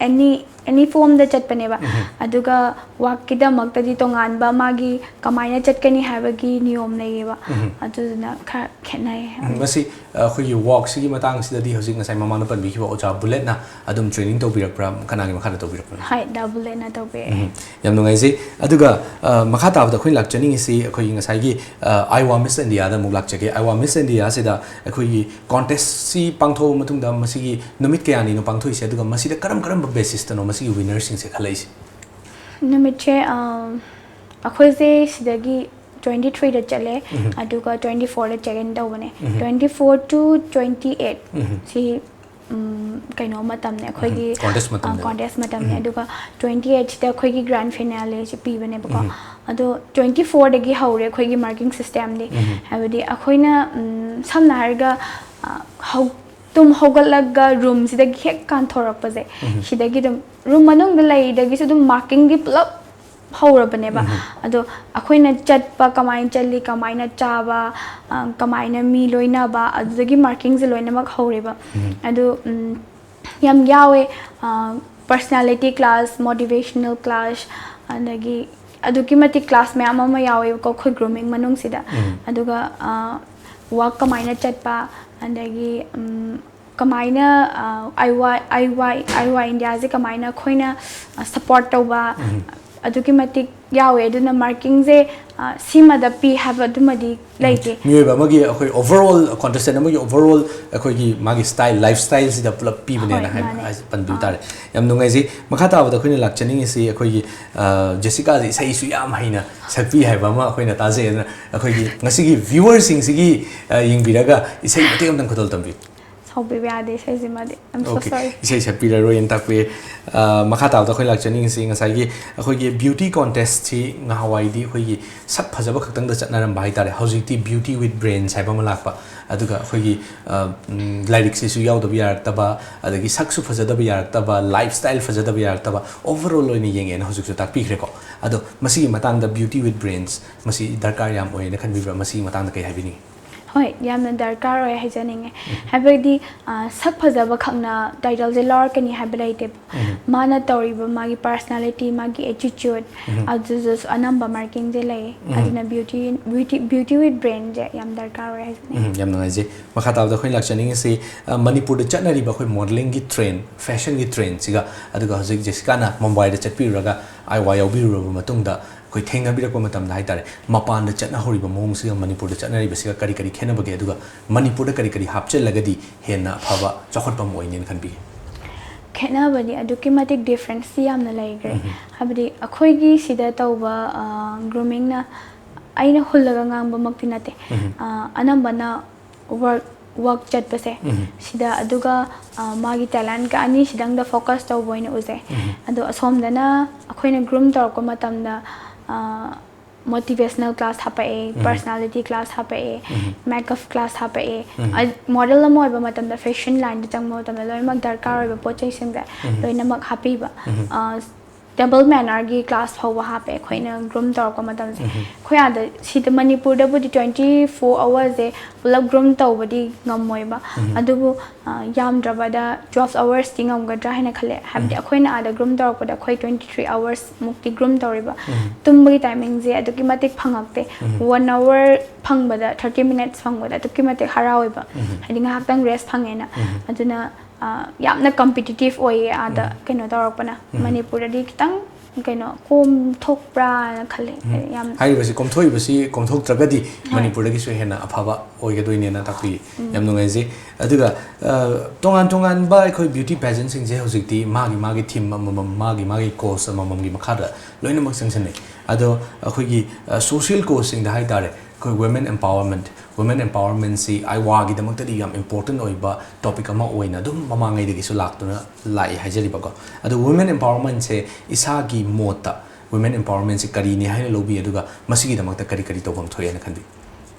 ꯑꯦꯅꯤ, ꯑꯦꯅꯤ ꯐꯣꯝꯗ ꯆꯠꯄꯅꯦꯕ꯫ ꯎꯝ꯫ ꯑꯗꯨꯒ ꯋꯥꯛꯀꯤꯗꯃꯛꯇꯗꯤ ꯇꯣꯉꯥꯟꯕ ꯃꯥꯒꯤ ꯀꯃꯥꯏꯅ ꯆꯠꯀꯅꯤ ꯍꯥꯏꯕꯒꯤ ꯅꯤꯌꯣꯝ ꯂꯩꯌꯦꯕ꯫ ꯎꯝ꯫ ꯑꯗꯨꯗꯨꯅ ꯈꯔ ꯈꯦꯠꯅꯩ꯫ ꯎꯝ, ꯃꯁꯤ ꯑꯩꯈꯣꯏꯒꯤ ꯋꯥꯛꯁꯤꯒꯤ ꯃꯇꯥꯡꯁꯤꯗꯗꯤ ꯍꯧꯖꯤꯛ ꯉꯁꯥꯏ ꯃꯃꯥꯡꯗ ꯄꯟꯕꯤꯈꯤꯕ ꯑꯣꯖꯥ ꯕꯨꯂꯦꯠꯅ ꯑꯗꯨꯝ ꯇ꯭ꯔꯦꯅꯤꯡ ꯇꯧꯕꯤꯔꯛꯄ꯭ꯔꯥ? ꯀꯅꯥꯒꯤ ꯃꯈꯥꯗ ꯇꯧꯕꯤꯔꯛꯄꯅꯣ? ꯍꯣꯏ, ꯗꯥ ꯕꯨꯂꯦꯠꯅ ꯇꯧꯕꯤꯔꯛꯑꯦ꯫ ꯎꯝ, ꯌꯥꯝ ꯅꯨꯡꯉꯥꯏꯖꯩ꯫ ꯑꯗꯨꯒ ꯑ, ꯃꯈꯥ ꯇꯥꯕꯗ ꯑꯩꯈꯣꯏꯅ ꯂꯥꯛꯆꯅꯤꯡꯉꯤꯁꯤ ꯑꯩꯈꯣꯏꯒꯤ ꯉꯁꯥꯏꯒꯤ ꯑꯥꯏꯋꯥ ꯃꯤꯁ ꯏꯟꯗꯤꯌꯥꯗ ꯑꯃꯨꯛ ꯂꯥꯛꯆꯒꯦ꯫ ꯑꯥꯏꯋꯥ ꯃꯤꯁ ꯏꯟꯗꯤꯌꯥꯁꯤꯗ ꯑꯩꯈꯣꯏꯒꯤ ꯀꯣꯟꯇꯦꯁꯁꯤ ꯄꯥꯡꯊꯣꯛꯑꯕ ꯃꯇꯨꯡꯗ ꯃꯁꯤꯒꯤ ꯅꯨꯃꯤꯠ ꯀꯌꯥꯅꯤꯅꯣ ꯄꯥꯡꯊꯣꯛꯏꯁꯦ, ꯑꯗꯨꯒ ꯃꯁꯤꯗ ꯀꯔꯝ ꯀꯔꯝꯕ ꯕꯦꯁꯤꯁꯇꯅꯣ ꯃꯁꯤꯒꯤ ꯋꯤꯅꯔꯁꯤꯡꯁꯦ ꯈꯜꯂꯛꯏꯁꯦ? ꯅꯨꯃꯤꯠꯁꯦ ꯑ, ꯑꯩꯈꯣꯏꯁꯦ ꯁꯤꯗꯒꯤ ꯇ꯭ꯋꯦꯟꯇꯤ ꯊ꯭ꯔꯤꯗ ꯆꯠꯂꯦ꯫ ꯑꯗꯨꯒ ꯇ꯭ꯋꯦꯟꯇꯤ ꯐꯣꯔꯗ ꯆꯦꯛ ꯏꯟ ꯇꯧꯕꯅꯦ꯫ Twenty four two twenty eight ꯁꯤ ꯎꯝ, ꯀꯩꯅꯣ ꯃꯇꯝꯅꯦ ꯑꯩꯈꯣꯏꯒꯤ꯫ Contest ꯃꯇꯝꯅꯦ꯫ ꯀꯣꯟꯇꯦꯁ ꯃꯇꯝꯅꯦ꯫ ꯑꯗꯨꯒ ꯇ꯭ꯋꯦꯟꯇꯤ ꯑꯩꯠꯁꯤꯗ ꯑꯩꯈꯣꯏꯒꯤ ꯒ꯭ꯔꯥꯟ ꯐꯤꯅꯥꯂꯦꯁꯦ ꯄꯤꯕꯅꯦꯕꯀꯣ꯫ ꯑꯗꯣ ꯇ꯭ꯋꯦꯟꯇꯤ ꯐꯣꯔꯗꯒꯤ ꯍꯧꯔꯦ ꯑꯩꯈꯣꯏꯒꯤ ꯃꯥꯔꯀꯤꯡ ꯁꯤꯁꯇꯦꯝꯗꯤ꯫ ꯍꯥꯏꯕꯗꯤ ꯑꯩꯈꯣꯏꯅ ꯎꯝ, ꯁꯝꯅ ꯍꯥꯏꯔꯒ ꯑ, ꯍꯧ- ꯇꯨꯝ ꯍꯧꯒꯠꯂꯒ ꯔꯨꯝꯁꯤꯗꯒꯤ ꯍꯦꯛ ꯀꯥꯟꯊꯣꯔꯛꯄꯁꯦ, ꯁꯤꯗꯒꯤ ꯑꯗꯨꯝ ꯔꯨꯝ ꯃꯅꯨꯡꯗ ꯂꯩꯗꯒꯤꯁꯨ ꯑꯗꯨꯝ ꯃꯥꯔꯀꯤꯡꯗꯤ ꯄꯨꯂꯞ ꯍꯧꯔꯕꯅꯦꯕ꯫ ꯑꯗꯣ ꯑꯩꯈꯣꯏꯅ ꯆꯠꯄ ꯀꯃꯥꯏꯅ ꯆꯠꯂꯤ, ꯀꯃꯥꯏꯅ ꯆꯥꯕ, ꯑ, ꯀꯃꯥꯏꯅ ꯃꯤ ꯂꯣꯏꯅꯕ, ꯑꯗꯨꯗꯒꯤ ꯃꯥꯔꯀꯤꯡꯁꯦ ꯂꯣꯏꯅꯃꯛ ꯍꯧꯔꯦꯕ꯫ ꯑꯗꯨ ꯎꯝ, ꯌꯥꯝ ꯌꯥꯎꯋꯦ꯫ ꯄꯔꯁꯅꯦꯂꯤꯇꯤ ꯀ꯭ꯂꯥꯁ, ꯃꯣꯇꯤꯚꯦꯁꯅꯦꯜ ꯀ꯭ꯂꯥꯁ, ꯑꯗꯒꯤ ꯑꯗꯨꯛꯀꯤ ꯃꯇꯤꯛ ꯀ꯭ꯂꯥꯁ ꯃꯌꯥꯝ ꯑꯃ ꯌꯥꯎꯋꯦꯕꯀꯣ ꯑꯩꯈꯣꯏ ꯒ꯭ꯔꯨꯃꯤꯡ ꯃꯅꯨꯡꯁꯤꯗ꯫ ꯑꯗꯨꯒ ꯋꯥꯛ ꯀꯃꯥꯏꯅ ꯆꯠꯄ, ꯑꯗꯒꯤ ꯎꯝ, ꯀꯃꯥꯏꯅ ꯑꯥꯏ ꯋꯥꯏ ꯑꯥꯏ ꯋꯥꯏ ꯑꯥꯏ ꯋꯥꯏ ꯏꯟꯗꯤꯌꯥꯁꯦ ꯀꯃꯥꯏꯅ ꯑꯩꯈꯣꯏꯅ ꯁꯞꯄꯣꯔꯠ ꯇꯧꯕ, ꯑꯗꯨꯛꯀꯤ ꯃꯇꯤꯛ ꯌꯥꯎꯋꯦ꯫ ꯑꯗꯨꯅ ꯃꯥꯔꯀꯤꯡꯁꯦ ꯁꯤꯃꯗ ꯄꯤ ꯍꯥꯏꯕ ꯑꯗꯨꯃꯗꯤ ꯂꯩꯇꯦ꯫ ꯃꯤꯑꯣꯏꯕ ꯑꯃꯒꯤ ꯑꯩꯈꯣꯏ ꯑꯣꯚꯔ ꯑꯣꯜ ꯀꯣꯟꯇꯦꯁꯇꯦꯟ ꯑꯃꯒꯤ ꯑꯣꯚꯔ ꯑꯣꯜ ꯑꯩꯈꯣꯏꯒꯤ ꯃꯥꯒꯤ ꯁ꯭ꯇꯥꯏꯜ, ꯂꯥꯏꯐ ꯁ꯭ꯇꯥꯏꯜꯁꯤꯗ ꯄꯨꯂꯞ ꯄꯤꯕꯅꯦꯅ ꯍꯣꯏ, ꯍꯥꯏꯕ ꯃꯥꯅꯦ꯫ ꯍꯥꯏꯁꯦ ꯄꯟꯕꯤꯕ ꯇꯥꯔꯦ꯫ ꯌꯥꯝ ꯅꯨꯡꯉꯥꯏꯖꯩ꯫ ꯃꯈꯥ ꯇꯥꯕꯗ ꯑꯩꯈꯣꯏꯅ ꯂꯥꯛꯆꯅꯤꯡꯉꯤꯁꯤ ꯑꯩꯈꯣꯏꯒꯤ ꯑ, ꯖꯦꯁꯤꯀꯥꯁꯦ ꯏꯁꯩꯁꯨ ꯌꯥꯝ ꯍꯩꯅ ꯁꯛꯄꯤ ꯍꯥꯏꯕ ꯑꯃ ꯑꯩꯈꯣꯏꯅ ꯇꯥꯖꯩ꯫ ꯑꯗꯨꯅ ꯑꯩꯈꯣꯏꯒꯤ ꯉꯁꯤꯒꯤ ꯚ꯭ꯌꯨꯋꯔꯁꯤꯡꯁꯤꯒꯤ ꯑ, ꯌꯦꯡꯕꯤꯔꯒ ꯏꯁꯩ ꯃꯇꯦꯛ ꯑꯃꯇꯪ ꯈꯨꯗꯣꯜ ꯇꯝꯕꯤꯌꯨ꯫ ꯁꯥꯎꯕꯤꯕ ꯌꯥꯗꯦ ꯏꯁꯩꯁꯤꯃꯗꯤ꯫ I'm so okay, sorry. ꯏꯁꯩ ꯁꯛꯄꯤꯔꯔꯣꯏꯅ ꯇꯥꯛꯄꯤ꯫ ꯑ, ꯃꯈꯥ ꯇꯥꯕꯗ ꯑꯩꯈꯣꯏ ꯂꯥꯛꯆꯅꯤꯡꯉꯤꯁꯤ ꯉꯁꯥꯏꯒꯤ ꯑꯩꯈꯣꯏꯒꯤ ꯕ꯭ꯌꯨꯇꯤ ꯀꯣꯟꯇꯦꯁꯁꯤ ꯉꯍꯥꯟꯋꯥꯏꯗꯤ ꯑꯩꯈꯣꯏꯒꯤ ꯁꯛ ꯐꯖꯕ ꯈꯛꯇꯪꯗ ꯆꯠꯅꯔꯝꯕ ꯍꯥꯏꯇꯥꯔꯦ꯫ ꯍꯧꯖꯤꯛꯇꯤ ꯕ꯭ꯌꯨꯇꯤ ꯋꯤꯠ ꯕ꯭ꯔꯦꯟꯁ ꯍꯥꯏꯕ ꯑꯃ ꯂꯥꯛꯄ, ꯑꯗꯨꯒ ꯑꯩꯈꯣꯏꯒꯤ ꯑ, ꯎꯝ, ꯂꯥꯏꯔꯤꯛꯁꯤꯁꯨ ꯌꯥꯎꯗꯕ ꯌꯥꯔꯛꯇꯕ, ꯑꯗꯒꯤ ꯁꯛꯁꯨ ꯐꯖꯗꯕ ꯌꯥꯔꯛꯇꯕ, ꯂꯥꯏꯐ ꯁ꯭ꯇꯥꯏꯜ ꯐꯖꯗꯕ ꯌꯥꯔꯛꯇꯕ, ꯑꯣꯚꯔ ꯑꯣꯜ ꯑꯣꯏꯅ ꯌꯦꯡꯉꯦꯅ ꯍꯧꯖꯤꯛꯁꯨ ꯇꯥꯛꯄꯤꯈ꯭ꯔꯦꯀꯣ꯫ ꯑꯗꯣ ꯃꯁꯤꯒꯤ ꯃꯇꯥꯡꯗ ꯕ꯭ꯌꯨꯇꯤ ꯋꯤꯠ ꯕ꯭ꯔꯦꯟꯁ ꯃꯁꯤ ꯗꯔꯀꯥꯔ ꯌꯥꯝ ꯑꯣꯏꯌꯦꯅ ꯈꯟꯕꯤꯕ꯭ꯔꯥ? ꯃꯁꯤꯒꯤ ꯃꯇꯥꯡꯗ ꯀꯩ ꯍꯥꯏꯕꯤꯅꯤꯡꯉꯤ? ꯍꯣꯏ, ꯌꯥꯝꯅ ꯗꯔꯀꯥꯔ ꯑꯣꯏ ꯍꯥꯏꯖꯅꯤꯡꯉꯦ꯫ ꯍꯥꯏꯕꯗꯤ, ꯑ, ꯁꯛ ꯐꯖꯕ ꯈꯛꯅ ꯇꯥꯏꯇꯜꯁꯦ ꯂꯧꯔꯛꯀꯅꯤ ꯍꯥꯏꯕ ꯂꯩꯇꯦꯕ꯫ ꯃꯥꯅ ꯇꯧꯔꯤꯕ ꯃꯥꯒꯤ personality, ꯃꯥꯒꯤ attitude, ꯑꯗꯨꯗꯁꯨ ꯑꯅꯝꯕ ꯃꯥꯔꯀꯤꯡꯁꯦ ꯂꯩꯌꯦ꯫ ꯑꯗꯨꯅ beauty, beauty, beauty with brainꯁꯦ ꯌꯥꯝ ꯗꯔꯀꯥꯔ ꯑꯣꯏ ꯍꯥꯏꯖꯅꯤꯡꯉꯦ꯫ ꯎꯝ, ꯌꯥꯝ ꯅꯨꯡꯉꯥꯏꯖꯩ꯫ ꯃꯈꯥ ꯇꯥꯕꯗ ꯑꯩꯈꯣꯏꯅ ꯂꯥꯛꯆꯅꯤꯡꯉꯤꯁꯤ, ꯑ, ꯃꯅꯤꯄꯨꯔꯗ ꯆꯠꯅꯔꯤꯕ ꯑꯩꯈꯣꯏ modelingꯒꯤ trend, fashionꯒꯤ trendꯁꯤꯒ, ꯑꯗꯨꯒ ꯍꯧꯖꯤꯛ ꯖꯦꯁꯤꯀꯥꯅ ꯃꯨꯝꯕꯥꯏꯗ ꯆꯠꯄꯤꯔꯨꯔꯒ ꯑꯥꯏ ꯋꯥ ꯌꯥꯎꯕꯤꯔꯨꯔꯕ ꯃꯇꯨꯡꯗ ꯑꯩꯈꯣꯏ ꯊꯦꯡꯅꯕꯤꯔꯛꯄ ꯃꯇꯝꯗ ꯍꯥꯏꯇꯥꯔꯦ, ꯃꯄꯥꯟꯗ ꯆꯠꯅꯍꯧꯔꯤꯕ ꯃꯑꯣꯡꯁꯤꯒ ꯃꯅꯤꯄꯨꯔꯗ ꯆꯠꯅꯔꯤꯕꯁꯤꯒ ꯀꯔꯤ ꯀꯔꯤ ꯈꯦꯠꯅꯕꯒꯦ? ꯑꯗꯨꯒ ꯃꯅꯤꯄꯨꯔꯗ ꯀꯔꯤ ꯀꯔꯤ ꯍꯥꯞꯆꯤꯜꯂꯒꯗꯤ ꯍꯦꯟꯅ ꯑꯐꯕ ꯆꯥꯎꯈꯠꯄ ꯑꯃ ꯑꯣꯏꯅꯦꯅ ꯈꯟꯕꯤꯒꯦ? ꯈꯦꯠꯅꯕꯗꯤ ꯑꯗꯨꯛꯀꯤ ꯃꯇꯤꯛ differenceꯇꯤ ꯌꯥꯝꯅ ꯂꯩꯈ꯭ꯔꯦ꯫ ꯍꯥꯏꯕꯗꯤ ꯑꯩꯈꯣꯏꯒꯤ ꯁꯤꯗ ꯇꯧꯕ, ꯑ, groomingꯅ ꯑꯩꯅ ꯍꯨꯜꯂꯒ ꯉꯥꯡꯕꯃꯛꯇꯤ ꯅꯠꯇꯦ꯫ ꯑ, ꯑꯅꯝꯕꯅ work, work ꯆꯠꯄꯁꯦ ꯁꯤꯗ, ꯑꯗꯨꯒ, ꯑ, ꯃꯥꯒꯤ talentꯀ ꯑꯅꯤꯁꯤꯗꯪꯗ focus ꯇꯧꯕ ꯑꯣꯏꯅ ꯎꯖꯩ꯫ ꯑꯗꯣ ꯑꯁꯣꯝꯗꯅ ꯑꯩꯈꯣꯏꯅ groom ꯇꯧꯔꯛꯄ ꯃꯇꯝꯗ, ꯑ, motivational class ꯍꯥꯄꯛꯑꯦ, personality class ꯍꯥꯄꯛꯑꯦ, makeup class ꯍꯥꯄꯛꯑꯦ꯫ ꯑ, model ꯑꯃ ꯑꯣꯏꯕ ꯃꯇꯝꯗ, fashion lineꯗ ꯆꯪꯕ ꯃꯇꯝꯗ ꯂꯣꯏꯅꯃꯛ ꯗꯔꯀꯥꯔ ꯑꯣꯏꯕ ꯄꯣꯠ ꯆꯩꯁꯤꯡꯁꯦ ꯂꯣꯏꯅꯃꯛ ꯍꯥꯞꯄꯤꯕ꯫ ꯑ, double mannerꯒꯤ class ꯐꯥꯎꯕ ꯍꯥꯞꯄꯦ ꯑꯩꯈꯣꯏꯅ groom ꯇꯧꯔꯛꯄ ꯃꯇꯝꯁꯦ꯫ ꯑꯩꯈꯣꯏ ꯑꯥꯗ, ꯁꯤꯗ ꯃꯅꯤꯄꯨꯔꯗꯕꯨꯗꯤ twenty four hoursꯁꯦ ꯄꯨꯂꯞ groom ꯇꯧꯕꯗꯤ ꯉꯝꯃꯣꯏꯕ꯫ ꯑꯗꯨꯕꯨ, ꯑ, ꯌꯥꯝꯗ꯭ꯔꯕꯗ twelve hoursꯇꯤ ꯉꯝꯒꯗ꯭ꯔꯥ ꯍꯥꯏꯅ ꯈꯜꯂꯦ꯫ ꯍꯥꯏꯕꯗꯤ ꯑꯩꯈꯣꯏꯅ ꯑꯥꯗ groom ꯇꯧꯔꯛꯄꯗ ꯑꯩꯈꯣꯏ twenty three hours ꯃꯨꯛꯇꯤ groom ꯇꯧꯔꯤꯕ꯫ ꯇꯨꯝꯕꯒꯤ timingꯁꯦ ꯑꯗꯨꯛꯀꯤ ꯃꯇꯤꯛ ꯐꯪꯉꯛꯇꯦ꯫ One hour ꯐꯪꯕꯗ, thirty minutes ꯐꯪꯕꯗ ꯑꯗꯨꯛꯀꯤ ꯃꯇꯤꯛ ꯍꯔꯥꯎꯋꯦꯕ꯫ ꯍꯥꯏꯗꯤ ꯉꯥꯏꯍꯥꯛꯇꯪ rest ꯐꯪꯉꯦꯅ꯫ ꯑꯗꯨꯅ, ꯑ, ꯌꯥꯝꯅ competitive ꯑꯣꯏꯌꯦ ꯑꯥꯗ ꯀꯩꯅꯣ ꯇꯧꯔꯛꯄꯅ꯫ ꯃꯅꯤꯄꯨꯔꯗꯗꯤ ꯈꯤꯇꯪ ꯀꯩꯅꯣ ꯀꯣꯝꯊꯣꯛꯄ꯭ꯔꯥꯅ ꯈꯜꯂꯦ꯫ ꯌꯥꯝ ꯍꯥꯏꯔꯤꯕꯁꯤ ꯀꯣꯝꯊꯣꯛꯏꯕꯁꯤ, ꯀꯣꯝꯊꯣꯛꯇ꯭ꯔꯒꯗꯤ ꯃꯅꯤꯄꯨꯔꯗꯒꯤꯁꯨ ꯍꯦꯟꯅ ꯑꯐꯕ ꯑꯣꯏꯒꯗꯣꯏꯅꯦꯅ ꯇꯥꯛꯄꯤ꯫ ꯌꯥꯝ ꯅꯨꯡꯉꯥꯏꯖꯩ꯫ ꯑꯗꯨꯒ, ꯑ, ꯇꯣꯉꯥꯟ ꯇꯣꯉꯥꯟꯕ ꯑꯩꯈꯣꯏ beauty pageantꯁꯤꯡꯁꯦ ꯍꯧꯖꯤꯛꯇꯤ ꯃꯥꯒꯤ ꯃꯥꯒꯤ theme ꯑꯃꯃꯝ, ꯃꯥꯒꯤ ꯃꯥꯒꯤ cause ꯑꯃꯃꯝꯒꯤ ꯃꯈꯥꯗ ꯂꯣꯏꯅꯃꯛ ꯆꯪꯁꯤꯟꯅꯩ꯫ ꯑꯗꯣ ꯑꯩꯈꯣꯏꯒꯤ, ꯑ, social causeꯁꯤꯡꯗ ꯍꯥꯏꯇꯥꯔꯦ, ꯑꯩꯈꯣꯏ women empowerment, women empowermentꯁꯤ ꯑꯥꯏ ꯋꯥꯒꯤꯗꯃꯛꯇꯗꯤ ꯌꯥꯝ important ꯑꯣꯏꯕ topic ꯑꯃ ꯑꯣꯏꯅ ꯑꯗꯨꯝ ꯃꯃꯥꯡꯉꯩꯗꯒꯤꯁꯨ ꯂꯥꯛꯇꯨꯅ ꯂꯥꯛꯏ ꯍꯥꯏꯖꯔꯤꯕꯀꯣ꯫ ꯑꯗꯣ women empowermentꯁꯦ ꯏꯁꯥꯒꯤ ꯃꯣꯠꯇ women empowermentꯁꯦ ꯀꯔꯤꯅꯤ ꯍꯥꯏꯅ ꯂꯧꯕꯤ, ꯑꯗꯨꯒ ꯃꯁꯤꯒꯤꯗꯃꯛꯇ ꯀꯔꯤ ꯀꯔꯤ ꯇꯧꯐꯝ ꯊꯣꯛꯑꯦꯅ ꯈꯟꯕꯤ?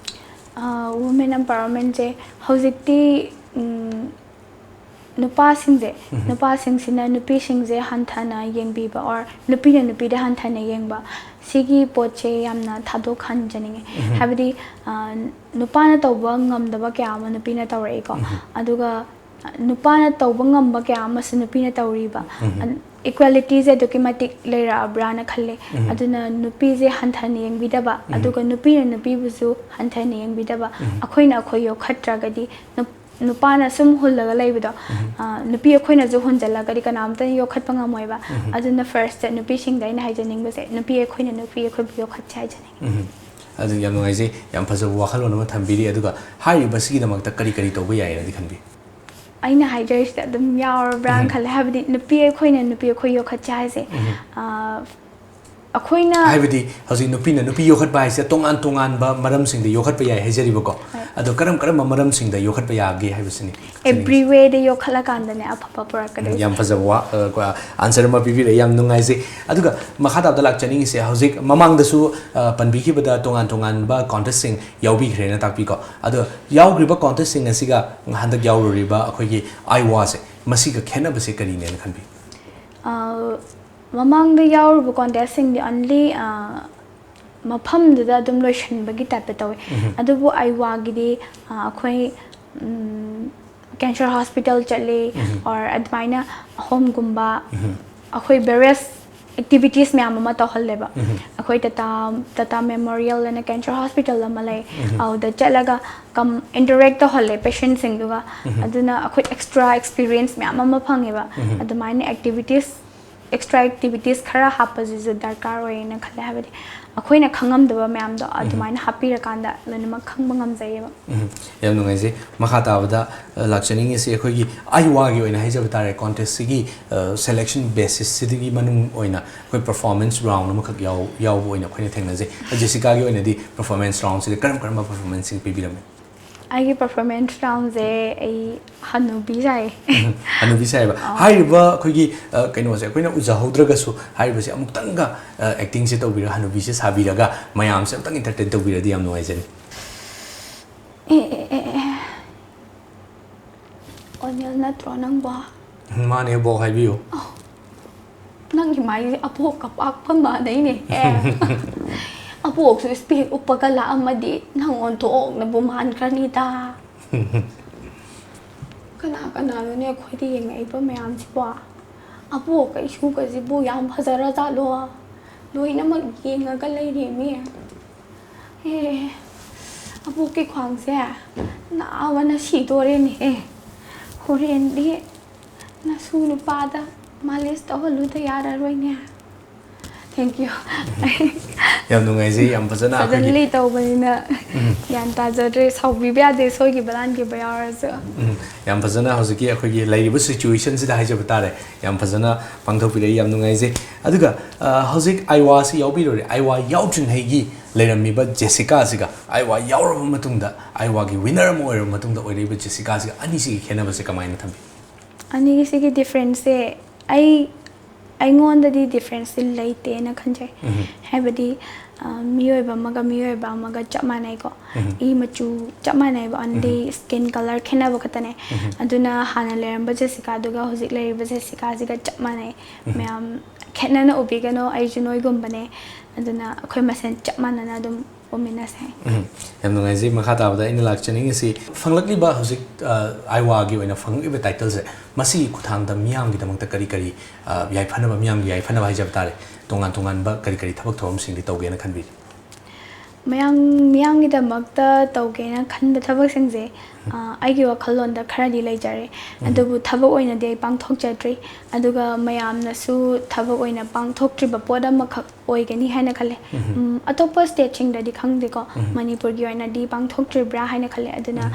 ꯑ, women empowermentꯁꯦ ꯍꯧꯖꯤꯛꯇꯤ, ꯎꯝ, ꯅꯨꯄꯥꯁꯤꯡꯁꯦ, ꯅꯨꯄꯥꯁꯤꯡꯁꯤꯅ ꯅꯨꯄꯤꯁꯤꯡꯁꯦ ꯍꯟꯊꯅ ꯌꯦꯡꯕꯤꯕ, or ꯅꯨꯄꯤꯅ ꯅꯨꯄꯤꯗ ꯍꯟꯊꯅ ꯌꯦꯡꯕ, ꯁꯤꯒꯤ ꯄꯣꯠꯁꯦ ꯌꯥꯝꯅ ꯊꯥꯗꯣꯛꯍꯟꯖꯅꯤꯡꯉꯤ꯫ ꯍꯥꯏꯕꯗꯤ, ꯑ, ꯅꯨꯄꯥꯅ ꯇꯧꯕ ꯉꯝꯗꯕ ꯀꯌꯥ ꯑꯃ ꯅꯨꯄꯤꯅ ꯇꯧꯔꯛꯏꯀꯣ꯫ ꯑꯗꯨꯒ ꯅꯨꯄꯥꯅ ꯇꯧꯕ ꯉꯝꯕ ꯀꯌꯥ ꯑꯃꯁꯨ ꯅꯨꯄꯤꯅ ꯇꯧꯔꯤꯕ꯫ ꯏꯀ꯭ꯋꯦꯂꯤꯇꯤꯁꯦ ꯑꯗꯨꯛꯀꯤ ꯃꯇꯤꯛ ꯂꯩꯔꯛꯑꯕ꯭ꯔꯥꯅ ꯈꯜꯂꯦ꯫ ꯑꯗꯨꯅ ꯅꯨꯄꯤꯁꯦ ꯍꯟꯊꯅ ꯌꯦꯡꯕꯤꯗꯕ, ꯑꯗꯨꯒ ꯅꯨꯄꯤꯅ ꯅꯨꯄꯤꯕꯨꯁꯨ ꯍꯟꯊꯅ ꯌꯦꯡꯕꯤꯗꯕ꯫ ꯑꯩꯈꯣꯏꯅ ꯑꯩꯈꯣꯏ ꯌꯣꯛꯈꯠꯇ꯭ꯔꯒꯗꯤ ꯅꯨꯞ- ꯅꯨꯄꯥꯅ ꯁꯨꯝ ꯍꯨꯜꯂꯒ ꯂꯩꯕꯗꯣ, ꯑ, ꯅꯨꯄꯤ ꯑꯩꯈꯣꯏꯅꯁꯨ ꯍꯨꯟꯖꯜꯂꯒꯗꯤ ꯀꯅꯥꯝꯇꯅ ꯌꯣꯛꯈꯠꯄ ꯉꯝꯃꯣꯏꯕ꯫ ꯑꯗꯨꯅ ꯐꯥꯔꯁꯇ ꯅꯨꯄꯤꯁꯤꯡꯗ ꯑꯩꯅ ꯍꯥꯏꯖꯅꯤꯡꯕꯁꯦ, ꯅꯨꯄꯤ ꯑꯩꯈꯣꯏꯅ ꯅꯨꯄꯤ ꯑꯩꯈꯣꯏꯕꯨ ꯌꯣꯛꯈꯠꯁꯦ ꯍꯥꯏꯖꯅꯤꯡꯉꯤ꯫ ꯎꯝ꯫ ꯑꯗꯨ ꯌꯥꯝ ꯅꯨꯡꯉꯥꯏꯖꯩ, ꯌꯥꯝ ꯐꯖꯕ ꯋꯥꯈꯜꯂꯣꯟ ꯑꯃ ꯊꯝꯕꯤꯔꯤ꯫ ꯑꯗꯨꯒ ꯍꯥꯏꯔꯤꯕꯁꯤꯒꯤꯗꯃꯛꯇ ꯀꯔꯤ ꯀꯔꯤ ꯇꯧꯕ ꯌꯥꯏꯅꯗꯤ ꯈꯟꯕꯤ? ꯑꯩꯅ ꯍꯥꯏꯖꯔꯤꯁꯤꯗ ꯑꯗꯨꯝ ꯌꯥꯎꯔꯕ꯭ꯔꯥꯅ ꯈꯜꯂꯦ꯫ ꯍꯥꯏꯕꯗꯤ ꯅꯨꯄꯤ ꯑꯩꯈꯣꯏꯅ ꯅꯨꯄꯤ ꯑꯩꯈꯣꯏ ꯌꯣꯛꯈꯠꯁꯦ ꯍꯥꯏꯁꯦ, ꯑ, ꯑꯩꯈꯣꯏꯅ ꯍꯥꯏꯕꯗꯤ ꯍꯧꯖꯤꯛ ꯅꯨꯄꯤꯅ ꯅꯨꯄꯤ ꯌꯣꯛꯈꯠꯄ ꯍꯥꯏꯁꯦ ꯇꯣꯉꯥꯟ ꯇꯣꯉꯥꯟꯕ ꯃꯔꯝꯁꯤꯡꯗ ꯌꯣꯛꯈꯠꯄ ꯌꯥꯏ ꯍꯥꯏꯖꯔꯤꯕꯀꯣ꯫ ꯍꯣꯏ꯫ ꯑꯗꯣ ꯀꯔꯝ ꯀꯔꯝꯕ ꯃꯔꯝꯁꯤꯡꯗ ꯌꯣꯛꯈꯠꯄ ꯌꯥꯒꯦ ꯍꯥꯏꯕꯁꯤꯅꯤ ꯈꯪꯖꯅꯤꯡꯉꯤ꯫ ꯑꯦꯕ꯭ꯔꯤ ꯋꯦꯗ ꯌꯣꯛꯈꯠꯂꯀꯥꯟꯗꯅꯦ ꯑꯐꯕ ꯄꯨꯔꯛꯀꯗꯣꯏꯁꯦ꯫ ꯌꯥꯝ ꯐꯖꯕ ꯋꯥ, ꯑ, ꯀꯣ-, ꯑꯟꯁꯔ ꯑꯃ ꯄꯤꯕꯤꯔꯛꯑꯦ, ꯌꯥꯝ ꯅꯨꯡꯉꯥꯏꯖꯩ꯫ ꯑꯗꯨꯒ ꯃꯈꯥ ꯇꯥꯕꯗ ꯂꯥꯛꯆꯅꯤꯡꯉꯤꯁꯦ, ꯍꯧꯖꯤꯛ ꯃꯃꯥꯡꯗꯁꯨ, ꯑ, ꯄꯟꯕꯤꯈꯤꯕꯗ ꯇꯣꯉꯥꯟ ꯇꯣꯉꯥꯟꯕ ꯀꯣꯟꯇꯦꯁꯁꯤꯡ ꯌꯥꯎꯕꯤꯈ꯭ꯔꯦꯅ ꯇꯥꯛꯄꯤꯀꯣ꯫ ꯑꯗꯣ ꯌꯥꯎꯈ꯭ꯔꯤꯕ ꯀꯣꯟꯇꯦꯁꯁꯤꯡ ꯑꯁꯤꯒ ꯍꯟꯗꯛ ꯌꯥꯎꯔꯨꯔꯤꯕ ꯑꯩꯈꯣꯏꯒꯤ ꯑꯥꯏꯋꯥꯁꯦ, ꯃꯁꯤꯒ ꯈꯦꯠꯅꯕꯁꯦ ꯀꯔꯤꯅꯦꯅ ꯈꯟꯕꯤ? ꯑ, ꯃꯃꯥꯡꯗ ꯌꯥꯎꯔꯨꯕ ꯀꯣꯟꯇꯦꯁꯁꯤꯡꯗꯤ ꯑꯣꯟꯂꯤ, ꯑ, ꯃꯐꯝꯗꯨꯗ ꯑꯗꯨꯝ ꯂꯣꯏꯁꯤꯟꯕꯒꯤ ꯇꯥꯏꯞꯇ ꯇꯧꯋꯦ꯫ ꯑꯗꯨꯕꯨ ꯑꯥꯏꯋꯥꯒꯤꯗꯤ, ꯑ, ꯑꯩꯈꯣꯏ, ꯎꯝ, ꯀꯦꯟꯁꯔ ꯍꯣꯁꯄꯤꯇꯥꯜ ꯆꯠꯂꯤ, ꯑꯣꯔ ꯑꯗꯨꯃꯥꯏꯅ ꯍꯣꯝꯒꯨꯝꯕ, ꯑꯩꯈꯣꯏ ꯚꯦꯔꯤꯌꯁ ꯑꯦꯛꯇꯤꯚꯤꯇꯤꯁ ꯃꯌꯥꯝ ꯑꯃ ꯇꯧꯍꯜꯂꯦꯕ꯫ ꯑꯩꯈꯣꯏ ꯇꯥꯇꯥ, ꯇꯥꯇꯥ ꯃꯦꯃꯣꯔꯤꯌꯦꯜ ꯑꯅ ꯀꯦꯟꯁꯔ ꯍꯣꯁꯄꯤꯇꯥꯜ ꯑꯃ ꯂꯩ, ꯑꯗꯨꯗ ꯆꯠꯂꯒ ꯀꯝ ꯏꯟꯇꯔꯦꯛ ꯇꯧꯍꯜꯂꯦ ꯄꯦꯁꯦꯟꯁꯤꯡꯗꯨꯒ꯫ ꯑꯗꯨꯅ ꯑꯩꯈꯣꯏ ꯑꯦꯛꯁꯇ꯭ꯔꯥ ꯑꯦꯛꯁꯄꯤꯔꯤꯌꯦꯟꯁ ꯃꯌꯥꯝ ꯑꯃ ꯐꯪꯉꯦꯕ꯫ ꯑꯗꯨꯃꯥꯏꯅ ꯑꯦꯛꯇꯤꯚꯤꯇꯤꯁ, ꯑꯦꯛꯁꯇ꯭ꯔꯥ ꯑꯦꯛꯇꯤꯚꯤꯇꯤꯁ ꯈꯔ ꯍꯥꯞꯄꯁꯤꯁꯨ ꯗꯔꯀꯥꯔ ꯑꯣꯏꯌꯦꯅ ꯈꯜꯂꯦ꯫ ꯍꯥꯏꯕꯗꯤ ꯑꯩꯈꯣꯏꯅ ꯈꯪꯉꯝꯗꯕ ꯃꯌꯥꯝꯗꯣ ꯑꯗꯨꯃꯥꯏꯅ ꯍꯥꯞꯄꯤꯔꯀꯥꯟꯗ ꯂꯣꯏꯅꯃꯛ ꯈꯪꯕ ꯉꯝꯖꯩꯌꯦꯕ꯫ ꯎꯝ, ꯌꯥꯝ ꯅꯨꯡꯉꯥꯏꯖꯩ꯫ ꯃꯈꯥ ꯇꯥꯕꯗ, ꯑ, ꯂꯥꯛꯆꯅꯤꯡꯉꯤꯁꯤ ꯑꯩꯈꯣꯏꯒꯤ ꯑꯥꯏꯋꯥꯒꯤ ꯑꯣꯏꯅ ꯍꯥꯏꯖꯕ ꯇꯥꯔꯦ, ꯀꯣꯟꯇꯦꯁꯁꯤꯒꯤ, ꯑ, ꯁꯦꯂꯦꯛꯁꯟ ꯕꯦꯁꯤꯁꯁꯤꯗꯒꯤ ꯃꯅꯨꯡ ꯑꯣꯏꯅ ꯑꯩꯈꯣꯏ ꯄꯔꯐꯣꯔꯃꯦꯟꯁ ꯔꯥꯎꯟ ꯑꯃꯈꯛ ꯌꯥꯎ-, ꯌꯥꯎꯕ ꯑꯣꯏꯅ ꯑꯩꯈꯣꯏꯅ ꯊꯦꯡꯅꯖꯩ꯫ ꯖꯦꯁꯤꯀꯥꯒꯤ ꯑꯣꯏꯅꯗꯤ ꯄꯔꯐꯣꯔꯃꯦꯟꯁ ꯔꯥꯎꯟꯁꯤꯗ ꯀꯔꯝ ꯀꯔꯝꯕ ꯄꯔꯐꯣꯔꯃꯦꯟꯁꯁꯤꯡ ꯄꯤꯕꯤꯔꯝꯃꯤ? ꯑꯩꯒꯤ ꯄꯔꯐꯣꯔꯃꯦꯟꯁ ꯔꯥꯎꯟꯁꯦ ꯑꯩ ꯍꯅꯨꯕꯤ ꯁꯥꯏꯌꯦ꯫ ꯍꯅꯨꯕꯤ ꯁꯥꯏꯕ꯫ ꯍꯥꯏꯔꯤꯕ ꯑꯩꯈꯣꯏꯒꯤ, ꯑ, ꯀꯩꯅꯣꯁꯦ ꯑꯩꯈꯣꯏꯅ ꯎꯖꯍꯧꯗ꯭ꯔꯒꯁꯨ ꯍꯥꯏꯔꯤꯕꯁꯦ ꯑꯃꯨꯛꯇꯪꯒ, ꯑ, ꯑꯦꯛꯇꯤꯡꯁꯦ ꯇꯧꯕꯤꯔꯒ, ꯍꯅꯨꯕꯤꯁꯦ ꯁꯥꯕꯤꯔꯒ ꯃꯌꯥꯝꯁꯦ ꯑꯃꯨꯛꯇꯪ ꯏꯟꯇꯔꯇꯦꯟ ꯇꯧꯕꯤꯔꯗꯤ ꯌꯥꯝ ꯅꯨꯡꯉꯥꯏꯖꯅꯤ꯫ ꯑꯦ, ꯑꯦ, ꯑꯦ, ꯑꯦ꯫ ꯑꯣꯅꯤꯜ ꯅꯠꯇ꯭ꯔꯣ ꯅꯪꯕꯣ? ꯃꯥꯅꯦ, ꯕꯣꯛ ꯍꯥꯏꯕꯤꯌꯨ꯫ ꯅꯪꯒꯤ ꯃꯥꯏꯁꯦ ꯑꯕꯣꯛꯀ ꯄꯥꯛꯄ ꯃꯥꯟꯅꯩꯅꯦ꯫ ꯑꯦ꯫ ꯄꯣꯛꯁꯨ ꯏꯁꯄꯦꯛ ꯎꯞꯄꯒ ꯂꯥꯛꯑꯝꯃꯗꯤ ꯅꯪ ꯑꯣꯟꯊꯣꯛꯅꯕꯨ ꯃꯥꯟꯈ꯭ꯔꯅꯤꯗ꯫ ꯀꯅꯥ ꯀꯅꯥꯅꯣꯅꯦ ꯑꯩꯈꯣꯏꯗ ꯌꯦꯡꯉꯛꯏꯕ ꯃꯌꯥꯝꯁꯤꯕꯣ? ꯑꯕꯣꯛꯀ ꯏꯁꯨꯒꯁꯤꯕꯨ ꯌꯥꯝ ꯐꯖꯔꯖꯥꯠꯂꯣ? ꯂꯣꯏꯅꯃꯛ ꯌꯦꯡꯉꯒ ꯂꯩꯔꯦꯃꯤ꯫ ꯑꯦ, ꯑꯕꯣꯛꯀꯤ ꯈ꯭ꯋꯥꯡꯁꯦ ꯅꯥꯕꯅ ꯁꯤꯗꯣꯔꯦꯅꯦ꯫ ꯍꯣꯔꯦꯟꯗꯤ ꯅꯁꯨ ꯅꯨꯄꯥꯗ ꯃꯥꯂꯤꯁ ꯇꯧꯍꯜꯂꯨꯗ ꯌꯥꯔꯔꯣꯏꯅꯦ꯫ Thank you. ꯌꯥꯝ ꯅꯨꯡꯉꯥꯏꯖꯩ, ꯌꯥꯝ ꯐꯖꯅ ꯑꯩꯈꯣꯏꯒꯤ ꯐꯖꯅꯗꯤ ꯇꯧꯕꯅꯤꯅ ꯎꯝ꯫ ꯒ꯭ꯌꯥꯟ ꯇꯥꯖꯗ꯭ꯔꯦ, ꯁꯥꯎꯕꯤꯕ ꯌꯥꯗꯦ ꯁꯣꯏꯈꯤꯕ ꯂꯥꯟꯈꯤꯕ ꯌꯥꯎꯔꯁꯨ꯫ ꯎꯝ, ꯌꯥꯝ ꯐꯖꯅ ꯍꯧꯖꯤꯛꯀꯤ ꯑꯩꯈꯣꯏꯒꯤ ꯂꯩꯔꯤꯕ ꯁꯤꯆꯨꯋꯦꯁꯟꯁꯤꯗ ꯍꯥꯏꯖꯕ ꯇꯥꯔꯦ, ꯌꯥꯝ ꯐꯖꯅ ꯄꯥꯡꯊꯣꯛꯄꯤꯔꯛꯏ, ꯌꯥꯝ ꯅꯨꯡꯉꯥꯏꯖꯩ꯫ ꯑꯗꯨꯒ ꯑ, ꯍꯧꯖꯤꯛ ꯑꯥꯏꯋꯥꯁꯤ ꯌꯥꯎꯕꯤꯔꯨꯔꯦ, ꯑꯥꯏꯋꯥ ꯌꯥꯎꯗ꯭ꯔꯤꯉꯩꯒꯤ ꯂꯩꯔꯝꯃꯤꯕ ꯖꯦꯁꯤꯀꯥꯁꯤꯒ ꯑꯥꯏꯋꯥ ꯌꯥꯎꯔꯕ ꯃꯇꯨꯡꯗ, ꯑꯥꯏꯋꯥꯒꯤ ꯋꯤꯅꯔ ꯑꯃ ꯑꯣꯏꯔꯕ ꯃꯇꯨꯡꯗ ꯑꯣꯏꯔꯛꯏꯕ ꯖꯦꯁꯤꯀꯥꯁꯤꯒ, ꯑꯅꯤꯁꯤꯒꯤ ꯈꯦꯠꯅꯕꯁꯦ ꯀꯃꯥꯏꯅ ꯊꯝꯕꯤ? ꯑꯅꯤꯁꯤꯒꯤ ꯗꯤꯐ꯭ꯔꯦꯟꯁꯁꯦ ꯑꯩ ꯑꯩꯉꯣꯟꯗꯗꯤ ꯗꯤꯐ꯭ꯔꯦꯟꯁꯇꯤ ꯂꯩꯇꯦꯅ ꯈꯟꯖꯩ꯫ ꯎꯝ꯫ ꯍꯥꯏꯕꯗꯤ, ꯑ, ꯃꯤꯑꯣꯏꯕ ꯑꯃꯒ ꯃꯤꯑꯣꯏꯕ ꯑꯃꯒ ꯆꯞ ꯃꯥꯟꯅꯩꯀꯣ꯫ ꯎꯝ꯫ ꯏ ꯃꯆꯨ ꯆꯞ ꯃꯥꯟꯅꯩꯕ, only ꯎꯝ꯫ Skin colour ꯈꯦꯠꯅꯕ ꯈꯛꯇꯅꯦ꯫ ꯎꯝ꯫ ꯑꯗꯨꯅ ꯍꯥꯟꯅ ꯂꯩꯔꯝꯕ ꯖꯦꯁꯤꯀꯥꯗꯨꯒ ꯍꯧꯖꯤꯛ ꯂꯩꯔꯤꯕ ꯖꯦꯁꯤꯀꯥꯁꯤꯒ ꯆꯞ ꯃꯥꯟꯅꯩ꯫ ꯎꯝ꯫ ꯃꯌꯥꯝ ꯈꯦꯠꯅꯅ ꯎꯕꯤꯒꯅꯣ, ꯑꯩꯁꯨ ꯅꯣꯏꯒꯨꯝꯕꯅꯦ꯫ ꯑꯗꯨꯅ ꯑꯩꯈꯣꯏ ꯃꯁꯦꯟ ꯆꯞ ꯃꯥꯟꯅꯅ ꯑꯗꯨꯝ ꯎꯃꯤꯟꯅꯁꯦ꯫ ꯎꯝ꯫ ꯌꯥꯝ ꯅꯨꯡꯉꯥꯏꯖꯩ꯫ ꯃꯈꯥ ꯇꯥꯕꯗ ꯑꯩꯅ ꯂꯥꯛꯆꯅꯤꯡꯉꯤꯁꯤ, ꯐꯪꯂꯛꯂꯤꯕ ꯍꯧꯖꯤꯛ, ꯑ, ꯑꯥꯏꯋꯥꯒꯤ ꯑꯣꯏꯅ ꯐꯪꯂꯛꯂꯤꯕ ꯇꯥꯏꯇꯜꯁꯦ, ꯃꯁꯤꯒꯤ ꯈꯨꯠꯊꯥꯡꯗ ꯃꯤꯌꯥꯝꯒꯤꯗꯃꯛꯇ ꯀꯔꯤ ꯀꯔꯤ, ꯑ, ꯌꯥꯏꯐꯅꯕ, ꯃꯤꯌꯥꯝꯒꯤ ꯌꯥꯏꯐꯅꯕ ꯍꯥꯏꯖꯕ ꯇꯥꯔꯦ, ꯇꯣꯉꯥꯟ ꯇꯣꯉꯥꯟꯕ ꯀꯔꯤ ꯀꯔꯤ ꯊꯕꯛ ꯊꯧꯔꯝꯁꯤꯡꯗꯤ ꯇꯧꯒꯦꯅ ꯈꯟꯕꯤꯔꯤ? ꯃꯌꯥꯝ-, ꯃꯤꯌꯥꯝꯒꯤꯗꯃꯛꯇ ꯇꯧꯒꯦꯅ ꯈꯟꯕ ꯊꯕꯛꯁꯤꯡꯁꯦ, ꯎꯝ꯫ ꯑ, ꯑꯩꯒꯤ ꯋꯥꯈꯜꯂꯣꯟꯗ ꯈꯔꯗꯤ ꯂꯩꯖꯔꯦ꯫ ꯎꯝ꯫ ꯑꯗꯨꯕꯨ ꯊꯕꯛ ꯑꯣꯏꯅꯗꯤ ꯑꯩ ꯄꯥꯡꯊꯣꯛꯆꯗ꯭ꯔꯤ꯫ ꯑꯗꯨꯒ ꯃꯌꯥꯝꯅꯁꯨ ꯊꯕꯛ ꯑꯣꯏꯅ ꯄꯥꯡꯊꯣꯛꯇ꯭ꯔꯤꯕ ꯄꯣꯠ ꯑꯃꯈꯛ ꯑꯣꯏꯒꯅꯤ ꯍꯥꯏꯅ ꯈꯜꯂꯦ꯫ ꯎꯝ꯫ ꯎꯝ, ꯑꯇꯣꯞꯄ ꯁ꯭ꯇꯦꯠꯁꯤꯡꯗꯗꯤ ꯈꯪꯗꯦꯀꯣ, ꯎꯝ꯫ ꯃꯅꯤꯄꯨꯔꯒꯤ ꯑꯣꯏꯅꯗꯤ ꯄꯥꯡꯊꯣꯛꯇ꯭ꯔꯤꯕ꯭ꯔꯥ ꯍꯥꯏꯅ ꯈꯜꯂꯦ꯫ ꯑꯗꯨꯅ, ꯎꯝ꯫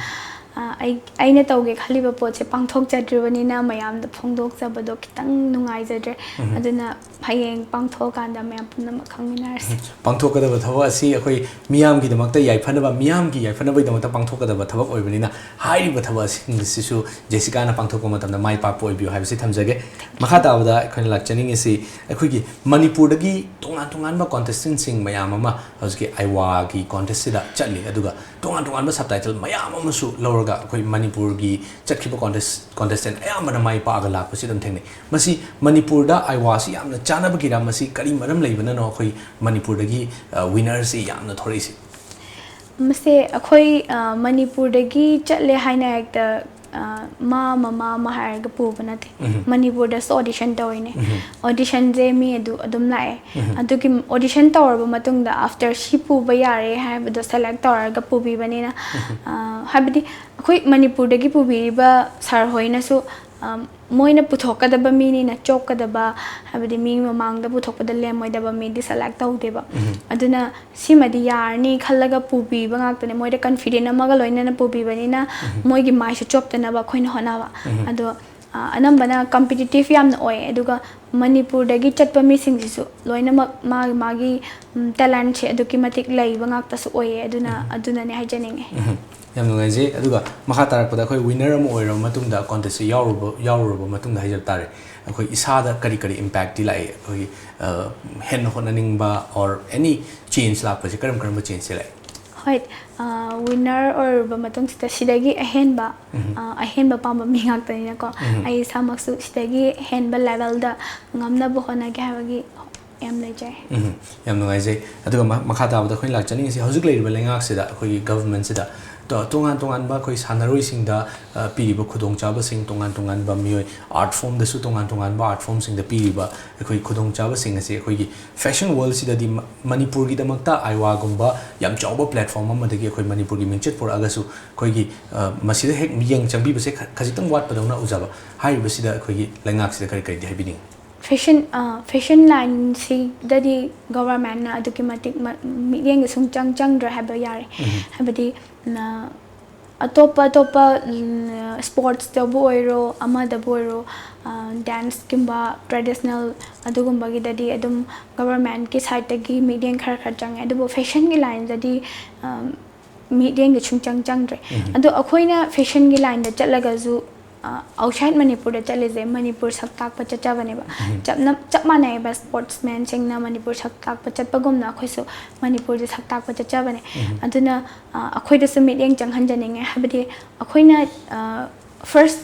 ꯑ, ꯑꯩ, ꯑꯩꯅ ꯇꯧꯒꯦ ꯈꯜꯂꯤꯕ ꯄꯣꯠꯁꯦ ꯄꯥꯡꯊꯣꯛꯆꯗ꯭ꯔꯤꯕꯅꯤꯅ ꯃꯌꯥꯝꯗ ꯐꯣꯡꯗꯣꯛꯆꯕꯗꯣ ꯈꯤꯇꯪ ꯅꯨꯡꯉꯥꯏꯖꯗ꯭ꯔꯦ꯫ ꯎꯝ꯫ ꯑꯗꯨꯅ ꯍꯌꯦꯡ ꯄꯥꯡꯊꯣꯛꯑꯀꯥꯟꯗ ꯃꯌꯥꯝ ꯄꯨꯝꯅꯃꯛ ꯈꯪꯃꯤꯟꯅꯔꯁꯤ꯫ ꯄꯥꯡꯊꯣꯛꯀꯗꯕ ꯊꯕꯛ ꯑꯁꯤ ꯑꯩꯈꯣꯏ ꯃꯤꯌꯥꯝꯒꯤꯗꯃꯛꯇ ꯌꯥꯏꯐꯅꯕ, ꯃꯤꯌꯥꯝꯒꯤ ꯌꯥꯏꯐꯅꯕꯒꯤꯗꯃꯛꯇ ꯄꯥꯡꯊꯣꯛꯀꯗꯕ ꯊꯕꯛ ꯑꯣꯏꯕꯅꯤꯅ, ꯍꯥꯏꯔꯤꯕ ꯊꯕꯛ ꯑꯁꯤꯡꯁꯤꯁꯨ ꯖꯦꯁꯤꯀꯥꯅ ꯄꯥꯡꯊꯣꯛꯄ ꯃꯇꯝꯗ ꯃꯥꯏ ꯄꯥꯛꯄ ꯑꯣꯏꯕꯤꯌꯨ ꯍꯥꯏꯕꯁꯤ ꯊꯝꯖꯒꯦ꯫ ꯃꯈꯥ ꯇꯥꯕꯗ ꯑꯩꯈꯣꯏꯅ ꯂꯥꯛꯆꯅꯤꯡꯉꯤꯁꯤ, ꯑꯩꯈꯣꯏꯒꯤ ꯃꯅꯤꯄꯨꯔꯗꯒꯤ ꯇꯣꯉꯥꯟ ꯇꯣꯉꯥꯟꯕ ꯀꯣꯟꯇꯦꯁꯇꯦꯟꯁꯤꯡ ꯃꯌꯥꯝ ꯑꯃ ꯍꯧꯖꯤꯛꯀꯤ ꯑꯥꯏꯋꯥꯒꯤ ꯀꯣꯟꯇꯦꯁꯁꯤꯗ ꯆꯠꯂꯤ, ꯑꯗꯨꯒ ꯇꯣꯉꯥꯟ ꯇꯣꯉꯥꯟꯕ ꯁꯕ ꯇꯥꯏꯇꯜ ꯃꯌꯥꯝ ꯑꯃꯁꯨ ꯂꯧꯔ ꯑꯩꯈꯣꯏ ꯃꯅꯤꯄꯨꯔꯒꯤ ꯆꯠꯈꯤꯕ ꯀꯣꯟꯇꯦꯁ ꯀꯣꯟꯇꯦꯁꯇꯦꯟ ꯑꯌꯥꯝꯕꯅ ꯃꯥꯏ ꯄꯥꯛꯑꯒ ꯂꯥꯛꯄꯁꯤ ꯑꯗꯨꯝ ꯊꯦꯡꯅꯩ꯫ ꯃꯁꯤ ꯃꯅꯤꯄꯨꯔꯗ ꯑꯥꯏꯋꯥꯁꯤ ꯌꯥꯝꯅ ꯆꯥꯟꯅꯕꯒꯤꯔ, ꯃꯁꯤ ꯀꯔꯤ ꯃꯔꯝ ꯂꯩꯕꯅꯅꯣ ꯑꯩꯈꯣꯏ ꯃꯅꯤꯄꯨꯔꯗꯒꯤ ꯋꯤꯅꯔꯁꯤ ꯌꯥꯝꯅ ꯊꯣꯔꯛꯏꯁꯦ? ꯃꯁꯦ ꯑꯩꯈꯣꯏ ꯃꯅꯤꯄꯨꯔꯗꯒꯤ ꯆꯠꯂꯦ ꯍꯥꯏꯅ ꯍꯦꯛꯇ ꯃꯥ ꯃꯃꯥ ꯑꯃ ꯍꯥꯏꯔꯒ ꯄꯨꯕ ꯅꯠꯇꯦ꯫ ꯃꯅꯤꯄꯨꯔꯗꯁꯨ ꯑꯣꯗꯤꯁꯟ ꯇꯧꯔꯤꯅꯦ꯫ ꯑꯣꯗꯤꯁꯟꯁꯦ ꯃꯤ ꯑꯗꯨ ꯑꯗꯨꯝ ꯂꯥꯛꯑꯦ꯫ ꯑꯗꯨꯒꯤ ꯑꯣꯗꯤꯁꯟ ꯇꯧꯔꯕ ꯃꯇꯨꯡꯗ ꯑꯥꯐꯇꯔ ꯁꯤ ꯄꯨꯕ ꯌꯥꯔꯦ ꯍꯥꯏꯕꯗꯣ ꯁꯦꯂꯦꯛ ꯇꯧꯔꯒ ꯄꯨꯕꯤꯕꯅꯤꯅ, ꯍꯥꯏꯕꯗꯤ ꯑꯩꯈꯣꯏ ꯃꯅꯤꯄꯨꯔꯗꯒꯤ ꯄꯨꯕꯤꯔꯤꯕ ꯁꯥꯔ ꯍꯣꯏꯅꯁꯨ ꯃꯣꯏꯅ ꯄꯨꯊꯣꯛꯀꯗꯕ ꯃꯤꯅꯤꯅ ꯆꯣꯞꯀꯗꯕ, ꯍꯥꯏꯕꯗꯤ ꯃꯤ ꯃꯃꯥꯡꯗ ꯄꯨꯊꯣꯛꯄꯗ ꯂꯦꯝꯃꯣꯏꯗꯕ ꯃꯤꯗꯤ ꯁꯦꯂꯦꯛ ꯇꯧꯗꯦꯕ꯫ ꯑꯗꯨꯅ ꯁꯤꯃꯗꯤ ꯌꯥꯔꯅꯤ ꯈꯜꯂꯒ ꯄꯨꯕꯤꯕ ꯉꯥꯛꯇꯅꯦ꯫ ꯃꯣꯏꯗ ꯀꯟꯐꯤꯗꯦꯟ ꯑꯃꯒ ꯂꯣꯏꯅꯅ ꯄꯨꯕꯤꯕꯅꯤꯅ ꯃꯣꯏꯒꯤ ꯃꯥꯏꯁꯨ ꯆꯣꯞꯇꯅꯕ ꯑꯩꯈꯣꯏꯅ ꯍꯣꯠꯅꯕ꯫ ꯑꯗꯣ ꯑꯅꯝꯕꯅ ꯀꯝꯄꯤꯇꯤꯇꯤꯞ ꯌꯥꯝꯅ ꯑꯣꯏ꯫ ꯑꯗꯨꯒ ꯃꯅꯤꯄꯨꯔꯗꯒꯤ ꯆꯠꯄ ꯃꯤꯁꯤꯡꯁꯤꯁꯨ ꯂꯣꯏꯅꯃꯛ ꯃꯥꯒꯤ ꯃꯥꯒꯤ ꯇꯦꯂꯦꯟꯁꯦ ꯑꯗꯨꯛꯀꯤ ꯃꯇꯤꯛ ꯂꯩꯕ ꯉꯥꯛꯇꯁꯨ ꯑꯣꯏꯌꯦ꯫ ꯑꯗꯨꯅ ꯑꯗꯨꯅꯅꯦ ꯍꯥꯏꯖꯅꯤꯡꯉꯦ꯫ ꯌꯥꯝ ꯅꯨꯡꯉꯥꯏꯖꯩ꯫ ꯑꯗꯨꯒ ꯃꯈꯥ ꯇꯥꯔꯛꯄꯗ ꯑꯩꯈꯣꯏ ꯋꯤꯅꯔ ꯑꯃ ꯑꯣꯏꯔꯕ ꯃꯇꯨꯡꯗ, ꯀꯣꯟꯇꯦꯁꯁꯦ ꯌꯥꯎꯔꯨꯕ ꯌꯥꯎꯔꯨꯔꯕ ꯃꯇꯨꯡꯗ ꯍꯥꯏꯖꯕ ꯇꯥꯔꯦ, ꯑꯩꯈꯣꯏ ꯏꯁꯥꯗ ꯀꯔꯤ ꯀꯔꯤ ꯏꯝꯄꯦꯛꯇꯤ ꯂꯥꯛꯏ? ꯑꯩꯈꯣꯏꯒꯤ ꯍꯦꯟꯅ ꯍꯣꯠꯅꯅꯤꯡꯕ or any change ꯂꯥꯛꯄꯁꯦ ꯀꯔꯝ ꯀꯔꯝꯕ ꯆꯦꯟꯖꯁꯦ ꯂꯥꯛꯏ? ꯍꯣꯏ, ꯋꯤꯅꯔ ꯑꯣꯏꯔꯨꯔꯕ ꯃꯇꯨꯡꯁꯤꯗ ꯁꯤꯗꯒꯤ ꯑꯍꯦꯟꯕ ꯑꯍꯦꯟꯕ ꯄꯥꯝꯕ ꯃꯤ ꯉꯥꯛꯇꯅꯤꯅꯀꯣ꯫ ꯑꯩ ꯏꯁꯥꯃꯛꯁꯨ ꯁꯤꯗꯒꯤ ꯍꯦꯟꯕ ꯂꯦꯚꯦꯜꯗ ꯉꯝꯅꯕ ꯍꯣꯠꯅꯒꯦ ꯍꯥꯏꯕꯒꯤ ꯑꯦꯝ ꯂꯩꯖꯩ꯫ ꯎꯝ, ꯌꯥꯝ ꯅꯨꯡꯉꯥꯏꯖꯩ꯫ ꯑꯗꯨꯒ ꯃꯈꯥ ꯇꯥꯕꯗ ꯑꯩꯈꯣꯏꯅ ꯂꯥꯛꯆꯅꯤꯡꯉꯤꯁꯤ, ꯍꯧꯖꯤꯛ ꯂꯩꯔꯤꯕ ꯂꯩꯉꯥꯛꯁꯤꯗ, ꯑꯩꯈꯣꯏꯒꯤ ꯒꯚꯔꯟꯃꯦꯟꯁꯤꯗ ꯇꯣꯉꯥꯟ ꯇꯣꯉꯥꯟꯕ ꯑꯩꯈꯣꯏ ꯁꯥꯟꯅꯔꯣꯏꯁꯤꯡꯗ ꯄꯤꯔꯤꯕ ꯈꯨꯗꯣꯡꯆꯥꯕꯁꯤꯡ, ꯇꯣꯉꯥꯟ ꯇꯣꯉꯥꯟꯕ ꯃꯤꯑꯣꯏ ꯑꯥꯔꯠ ꯐꯣꯝꯗꯁꯨ ꯇꯣꯉꯥꯟ ꯇꯣꯉꯥꯟꯕ ꯑꯥꯔꯠ ꯐꯣꯝꯁꯤꯡꯗ ꯄꯤꯔꯤꯕ ꯑꯩꯈꯣꯏ ꯈꯨꯗꯣꯡꯆꯥꯕꯁꯤꯡ ꯑꯁꯤ ꯑꯩꯈꯣꯏꯒꯤ ꯐꯦꯁꯟ ꯋꯥꯔꯜꯁꯤꯗꯗꯤ ꯃꯅꯤꯄꯨꯔꯒꯤꯗꯃꯛꯇ ꯑꯥꯏꯋꯥꯒꯨꯝꯕ ꯌꯥꯝ ꯆꯥꯎꯕ ꯄ꯭ꯂꯦꯠꯐꯣꯝ ꯑꯃꯗꯒꯤ ꯑꯩꯈꯣꯏ ꯃꯅꯤꯄꯨꯔꯒꯤ ꯃꯤꯡꯆꯠ ꯄꯨꯔꯛꯑꯒꯁꯨ, ꯑꯩꯈꯣꯏꯒꯤ ꯃꯁꯤꯗ ꯍꯦꯛ ꯃꯤꯠꯌꯦꯡ ꯆꯪꯕꯤꯕꯁꯦ ꯈꯖꯤꯛꯇꯪ ꯋꯥꯠꯄꯗꯧꯅ ꯎꯖꯕ꯫ ꯍꯥꯏꯔꯤꯕꯁꯤꯗ ꯑꯩꯈꯣꯏꯒꯤ ꯂꯩꯉꯥꯛꯁꯤꯗ ꯀꯔꯤ ꯀꯔꯤꯗꯤ ꯍꯥꯏꯕꯤꯅꯤꯡꯉꯤ? ꯐꯦꯁꯟ ꯐꯦꯁꯟ ꯂꯥꯏꯟꯁꯤꯗꯗꯤ ꯒꯣꯕꯔꯃꯦꯟꯅ ꯑꯗꯨꯛꯀꯤ ꯃꯇꯤꯛ ꯃꯤꯠꯌꯦꯡꯗ ꯁꯨꯡꯆꯪ ꯆꯪꯗ꯭ꯔꯦ ꯍꯥꯏꯕ ꯌꯥꯔꯦ꯫ ꯍꯥꯏꯕꯗꯤ ꯑꯇꯣꯞꯄ ꯑꯇꯣꯞꯄ ꯁ꯭ꯄꯣꯔꯠꯁꯇꯕꯨ ꯑꯣꯏꯔꯣ, ꯑꯃꯗꯕꯨ ꯑꯣꯏꯔꯣ, ꯗꯥꯟꯁꯀꯨꯝꯕ, ꯇ꯭ꯔꯦꯗꯤꯁꯅꯦꯜ ꯑꯗꯨꯒꯨꯝꯕꯒꯤꯗꯗꯤ ꯑꯗꯨꯝ ꯒꯣꯕꯔꯃꯦꯟꯀꯤ ꯁꯥꯏꯠꯇꯒꯤ ꯃꯤꯠꯌꯦꯡ ꯈꯔ ꯈꯔ ꯆꯪꯉꯦ꯫ ꯑꯗꯨꯕꯨ ꯐꯦꯁꯟꯒꯤ ꯂꯥꯏꯟꯗꯗꯤ ꯃꯤꯠꯌꯦꯡꯗ ꯁꯨꯡꯆꯪ ꯆꯪꯗ꯭ꯔꯦ꯫ ꯑꯗꯣ ꯑꯩꯈꯣꯏꯅ ꯐꯦꯁꯟꯒꯤ ꯂꯥꯏꯟꯗ ꯆꯠꯂꯒꯁꯨ ꯑꯥꯎꯠꯁꯥꯏꯠ ꯃꯅꯤꯄꯨꯔꯗ ꯆꯠꯂꯤꯁꯦ ꯃꯅꯤꯄꯨꯔ ꯁꯛ ꯇꯥꯛꯄ ꯆꯠꯆꯕꯅꯦꯕ꯫ ꯆꯞꯅ ꯆꯞ ꯃꯥꯟꯅꯩꯑꯕ, ꯁ꯭ꯄꯣꯔꯠꯁꯃꯦꯟꯁꯤꯡꯅ ꯃꯅꯤꯄꯨꯔ ꯁꯛ ꯇꯥꯛꯄ ꯆꯠꯄꯒꯨꯝꯅ ꯑꯩꯈꯣꯏꯁꯨ ꯃꯅꯤꯄꯨꯔꯁꯦ ꯁꯛ ꯇꯥꯛꯄ ꯆꯠꯆꯕꯅꯦ꯫ ꯑꯗꯨꯅ ꯑ, ꯑꯩꯈꯣꯏꯗꯁꯨ ꯃꯤꯠꯌꯦꯡ ꯆꯪꯍꯟꯖꯅꯤꯡꯉꯦ꯫ ꯍꯥꯏꯕꯗꯤ ꯑꯩꯈꯣꯏꯅ ꯐꯥꯔꯁ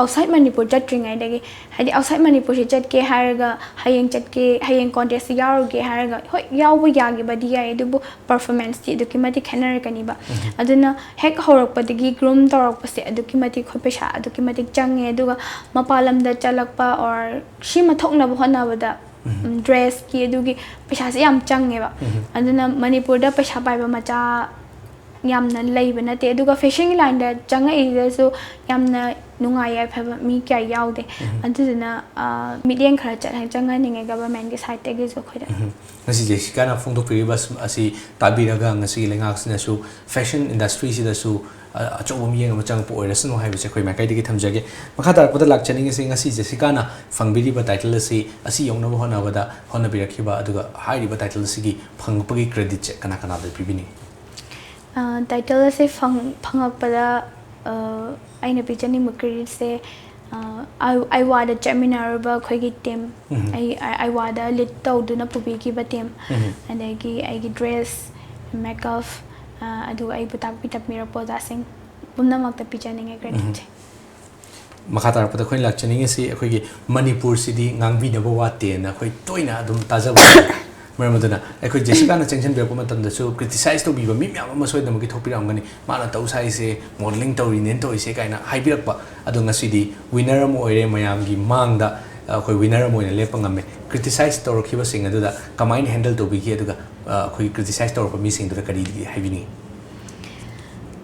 ꯑꯥꯎꯠꯁꯥꯏꯠ ꯃꯅꯤꯄꯨꯔ ꯆꯠꯇ꯭ꯔꯤꯉꯩꯗꯒꯤ, ꯍꯥꯏꯗꯤ ꯑꯥꯎꯠꯁꯥꯏꯠ ꯃꯅꯤꯄꯨꯔꯁꯤ ꯆꯠꯀꯦ ꯍꯥꯏꯔꯒ, ꯍꯌꯦꯡ ꯆꯠꯀꯦ, ꯍꯌꯦꯡ ꯀꯣꯟꯇꯦꯁꯇ ꯌꯥꯎꯔꯨꯒꯦ ꯍꯥꯏꯔꯒ, ꯍꯣꯏ, ꯌꯥꯎꯕ ꯌꯥꯈꯤꯕꯗꯤ ꯌꯥꯏ, ꯑꯗꯨꯕꯨ ꯄꯔꯐꯣꯔꯃꯦꯟꯁꯇꯤ ꯑꯗꯨꯛꯀꯤ ꯃꯇꯤꯛ ꯈꯦꯠꯅꯔꯛꯀꯅꯤꯕ꯫ ꯑꯗꯨꯅ ꯍꯦꯛ ꯍꯧꯔꯛꯄꯗꯒꯤ ꯒ꯭ꯔꯨꯝ ꯇꯧꯔꯛꯄꯁꯦ ꯑꯗꯨꯛꯀꯤ ꯃꯇꯤꯛ ꯑꯩꯈꯣꯏ ꯄꯩꯁꯥ ꯑꯗꯨꯛꯀꯤ ꯃꯇꯤꯛ ꯆꯪꯉꯦ꯫ ꯑꯗꯨꯒ ꯃꯄꯥꯟ ꯂꯝꯗ ꯆꯠꯂꯛꯄ ꯑꯣꯔ ꯁꯤꯃ ꯊꯣꯛꯅꯕ ꯍꯣꯠꯅꯕꯗ ꯗ꯭ꯔꯦꯁꯀꯤ ꯑꯗꯨꯒꯤ ꯄꯩꯁꯥꯁꯦ ꯌꯥꯝ ꯆꯪꯉꯦꯕ꯫ ꯑꯗꯨꯅ ꯃꯅꯤꯄꯨꯔꯗ ꯄꯩꯁꯥ ꯄꯥꯏꯕ ꯃꯆꯥ ꯌꯥꯝꯅ ꯂꯩꯕ ꯅꯠꯇꯦ꯫ ꯑꯗꯨꯒ ꯐꯦꯁꯟꯒꯤ ꯂꯥꯏꯟꯗ ꯆꯪꯉꯛꯏꯁꯤꯗꯁꯨ ꯌꯥꯝꯅ ꯅꯨꯡꯉꯥꯏ ꯌꯥꯏꯐꯕ ꯃꯤ ꯀꯌꯥ ꯌꯥꯎꯗꯦ꯫ ꯑꯗꯨꯗꯨꯅ ꯑ, ꯃꯤꯠꯌꯦꯡ ꯈꯔ ꯆꯠꯍꯟ ꯆꯪꯍꯟꯅꯤꯡꯉꯦ ꯒꯚꯔꯟꯃꯦꯟꯠꯀꯤ ꯁꯥꯏꯠꯇꯒꯤꯁꯨ ꯑꯩꯈꯣꯏꯗ꯫ ꯉꯁꯤ ꯖꯦꯁꯤꯀꯥꯅ ꯐꯣꯡꯗꯣꯛꯄꯤꯔꯤꯕ ꯑꯁ- ꯑꯁꯤ ꯇꯥꯕꯤꯔꯒ ꯉꯁꯤꯒꯤ ꯂꯩꯉꯥꯛꯁꯤꯅꯁꯨ ꯐꯦꯁꯟ ꯏꯟꯗꯁꯇ꯭ꯔꯤꯁꯤꯗꯁꯨ ꯑ, ꯑꯆꯧꯕ ꯃꯤꯠꯌꯦꯡ ꯑꯃ ꯆꯪꯉꯛꯄ ꯑꯣꯏꯔꯁꯅꯨ ꯍꯥꯏꯕꯁꯦ ꯑꯩꯈꯣꯏ ꯃꯥꯏꯀꯩꯗꯒꯤ ꯊꯝꯖꯒꯦ꯫ ꯃꯈꯥ ꯇꯥꯔꯛꯄꯗ ꯂꯥꯛꯆꯅꯤꯡꯉꯤꯁꯤ, ꯉꯁꯤ ꯖꯦꯁꯤꯀꯥꯅ ꯐꯪꯕꯤꯔꯤꯕ ꯇꯥꯏꯇꯜ ꯑꯁꯤ, ꯑꯁꯤ ꯌꯧꯅꯕ ꯍꯣꯠꯅꯕꯗ ꯍꯣꯠꯅꯕꯤꯔꯛꯈꯤꯕ, ꯑꯗꯨꯒ ꯍꯥꯏꯔꯤꯕ ꯇꯥꯏꯇꯜ ꯑꯁꯤꯒꯤ ꯐꯪꯉꯛꯄꯒꯤ ꯀ꯭ꯔꯦꯗꯤꯠꯁꯦ ꯀꯅꯥ ꯀꯅꯥꯗ ꯄꯤꯕꯤꯅꯤꯡꯉꯤ? ꯇꯥꯏꯇꯜ ꯑꯁꯦ ꯐꯪ ꯐꯪꯉꯛꯄꯗ ꯑ, ꯑꯩꯅ ꯄꯤꯖꯅꯤꯡꯕ ꯀ꯭ꯔꯦꯗꯤꯠꯁꯦ ꯑ, ꯑꯥꯏ- ꯑꯥꯏꯋꯥꯗ ꯆꯠꯃꯤꯟꯅꯔꯨꯕ ꯑꯩꯈꯣꯏꯒꯤ ꯇꯤꯝ, ꯑꯩ ꯑꯥꯏ- ꯑꯥꯏꯋꯥꯗ ꯂꯤꯗ ꯇꯧꯗꯨꯅ ꯄꯨꯕꯤꯈꯤꯕ ꯇꯤꯝ, ꯑꯗꯒꯤ ꯑꯩꯒꯤ ꯗ꯭ꯔꯦꯁ, ꯃꯦꯀꯞ, ꯑ, ꯑꯗꯨꯒ ꯑꯩꯕꯨ ꯇꯥꯛꯄꯤ ꯇꯝꯕꯤꯔꯛꯄ ꯑꯣꯖꯥꯁꯤꯡ ꯄꯨꯝꯅꯃꯛꯇ ꯄꯤꯖꯅꯤꯡꯉꯦ ꯀ꯭ꯔꯦꯗꯤꯠꯁꯦ꯫ ꯃꯈꯥ ꯇꯥꯔꯛꯄꯗ ꯑꯩꯈꯣꯏꯅ ꯂꯥꯛꯆꯅꯤꯡꯉꯤꯁꯤ, ꯑꯩꯈꯣꯏꯒꯤ ꯃꯅꯤꯄꯨꯔꯁꯤꯗꯤ ꯉꯥꯡꯕꯤꯅꯕ ꯋꯥꯠꯇꯦꯅ ꯑꯩꯈꯣꯏ ꯇꯣꯏꯅ ꯑꯗꯨꯝ ꯇꯥꯖꯕ ꯂꯩ꯫ ꯃꯔꯝ ꯑꯗꯨꯅ ꯑꯩꯈꯣꯏ ꯖꯦꯁꯤꯀꯥꯅ ꯆꯦꯟꯁꯤꯟꯕꯤꯔꯛꯄ ꯃꯇꯝꯗꯁꯨ ꯀ꯭ꯔꯤꯇꯤꯁꯥꯏꯁ ꯇꯧꯕꯤꯕ ꯃꯤ ꯃꯌꯥꯝ ꯑꯃ ꯁꯣꯏꯗꯅꯃꯛꯀꯤ ꯊꯣꯛꯄꯤꯔꯝꯒꯅꯤ꯫ "ꯃꯥꯅ ꯇꯧ ꯁꯥꯏꯁꯦ ꯃꯣꯗꯦꯂꯤꯡ ꯇꯧꯔꯤꯅꯦꯅ ꯇꯧꯔꯤꯁꯦ" ꯀꯥꯏꯅ ꯍꯥꯏꯕꯤꯔꯛꯄ꯫ ꯑꯗꯣ ꯉꯁꯤꯗꯤ ꯋꯤꯟꯅꯔ ꯑꯃ ꯑꯣꯏꯔꯦ, ꯃꯌꯥꯝꯒꯤ ꯃꯥꯡꯗ ꯑꯩꯈꯣꯏ ꯋꯤꯟꯅꯔ ꯑꯃ ꯑꯣꯏꯅ ꯂꯦꯞꯄ ꯉꯝꯃꯦ꯫ ꯀ꯭ꯔꯤꯇꯤꯁꯥꯏꯁ ꯇꯧꯔꯛꯈꯤꯕꯁꯤꯡ ꯑꯗꯨꯗ ꯀꯃꯥꯏꯅ ꯍꯦꯟꯗꯜ ꯇꯧꯕꯤꯈꯤ? ꯑꯗꯨꯒ ꯑ, ꯑꯩꯈꯣꯏꯒꯤ ꯀ꯭ꯔꯤꯇꯤꯁꯥꯏꯁ ꯇꯧꯔꯛꯄ ꯃꯤꯁꯤꯡꯗꯨꯗ ꯀꯔꯤ ꯍꯥꯏꯕꯤꯅꯤꯡꯉꯤ?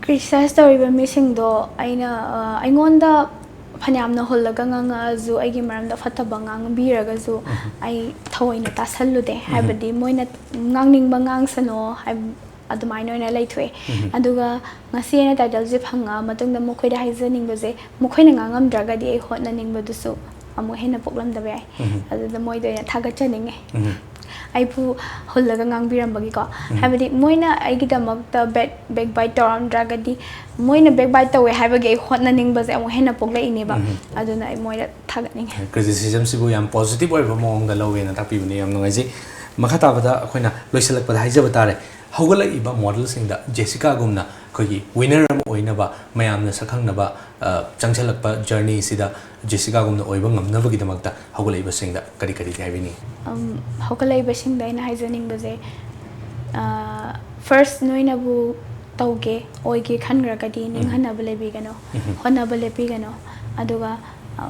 ꯀ꯭ꯔꯤꯇꯤꯁꯥꯏꯁ ꯇꯧꯔꯤꯕ ꯃꯤꯁꯤꯡꯗꯣ ꯑꯩꯅ, ꯑ, ꯑꯩꯉꯣꯟꯗ ꯐꯅꯌꯥꯝꯅ ꯍꯨꯜꯂꯒ ꯉꯥꯡꯉꯛꯑꯁꯨ, ꯑꯩꯒꯤ ꯃꯔꯝꯗ ꯐꯠꯇꯕ ꯉꯥꯡꯕꯤꯔꯒꯁꯨ ꯑꯩ ꯊꯑꯣꯏꯅ ꯇꯥꯁꯜꯂꯨꯗꯦ꯫ ꯍꯥꯏꯕꯗꯤ ꯃꯣꯏꯅ ꯉꯥꯡꯅꯤꯡꯕ ꯉꯥꯡꯁꯅꯣ ꯍꯥꯏꯕ ꯑꯗꯨꯃꯥꯏꯅ ꯑꯣꯏꯅ ꯂꯩꯊꯣꯛꯑꯦ꯫ ꯑꯗꯨꯒ ꯉꯁꯤ ꯑꯩꯅ ꯇꯥꯏꯇꯜꯁꯦ ꯐꯪꯉꯛꯑ ꯃꯇꯨꯡꯗ ꯃꯈꯣꯏꯗ ꯍꯥꯏꯖꯅꯤꯡꯕꯁꯦ, ꯃꯈꯣꯏꯅ ꯉꯥꯡꯉꯝꯗ꯭ꯔꯒꯗꯤ ꯑꯩ ꯍꯣꯠꯅꯅꯤꯡꯕꯗꯨꯁꯨ ꯑꯃꯨꯛ ꯍꯦꯟꯅ ꯄꯣꯛꯂꯝꯗꯕ ꯌꯥꯏ꯫ ꯑꯗꯨꯗ ꯃꯣꯏꯗ ꯑꯣꯏꯅ ꯊꯥꯒꯠꯆꯅꯤꯡꯉꯦ꯫ ꯑꯩꯕꯨ ꯍꯨꯜꯂꯒ ꯉꯥꯡꯕꯤꯔꯝꯕꯒꯤꯀꯣ꯫ ꯍꯥꯏꯕꯗꯤ ꯃꯣꯏꯅ ꯑꯩꯒꯤꯗꯃꯛꯇ back back bite ꯇꯧꯔꯝꯗ꯭ꯔꯒꯗꯤ, ꯃꯣꯏꯅ back bite ꯇꯧꯋꯦ ꯍꯥꯏꯕꯒꯤ ꯑꯩ ꯍꯣꯠꯅꯅꯤꯡꯕꯁꯦ ꯑꯃꯨꯛ ꯍꯦꯟꯅ ꯄꯣꯛꯂꯛꯏꯅꯦꯕ꯫ ꯑꯗꯨꯅ ꯑꯩ ꯃꯣꯏꯗ ꯊꯥꯒꯠꯅꯤꯡꯉꯦ꯫ Criticismꯁꯤꯕꯨ ꯌꯥꯝ positive ꯑꯣꯏꯕ ꯃꯑꯣꯡꯗ ꯂꯧꯋꯦꯅ ꯇꯥꯛꯄꯤꯕꯅꯤ, ꯌꯥꯝ ꯅꯨꯡꯉꯥꯏꯖꯩ꯫ ꯃꯈꯥ ꯇꯥꯕꯗ ꯑꯩꯈꯣꯏꯅ ꯂꯣꯏꯁꯤꯜꯂꯛꯄꯗ ꯍꯥꯏꯖꯕ ꯇꯥꯔꯦ, ꯍꯧꯒꯠꯂꯛꯏꯕ modelꯁꯤꯡꯗ ꯖꯦꯁꯤꯀꯥꯒꯨꯝꯅ ꯑꯩꯈꯣꯏꯒꯤ winner ꯑꯃ ꯑꯣꯏꯅꯕ, ꯃꯌꯥꯝꯅ ꯁꯛꯈꯪꯅꯕ, ꯑ, ꯆꯪꯁꯤꯜꯂꯛꯄ journeyꯁꯤꯗ ꯖꯦꯁꯤꯀꯥꯒꯨꯝꯅ ꯑꯣꯏꯕ ꯉꯝꯅꯕꯒꯤꯗꯃꯛꯇ ꯍꯧꯒꯠꯂꯛꯏꯕꯁꯤꯡꯗ ꯀꯔꯤ ꯀꯔꯤꯗꯤ ꯍꯥꯏꯕꯤꯅꯤꯡꯉꯤ? ꯑꯝ, ꯍꯧꯒꯠꯂꯛꯏꯕꯁꯤꯡꯗ ꯑꯩꯅ ꯍꯥꯏꯖꯅꯤꯡꯕꯁꯦ, ꯑ, first ꯅꯣꯏꯅꯕꯨ ꯇꯧꯒꯦ, ꯑꯣꯏꯒꯦ ꯈꯟꯈ꯭ꯔꯒꯗꯤ ꯅꯤꯡꯍꯟꯅꯕ ꯂꯩꯕꯤꯒꯅꯨ, ꯍꯣꯠꯅꯕ ꯂꯦꯞꯄꯤꯒꯅꯨ꯫ ꯑꯗꯨꯒ, ꯑ,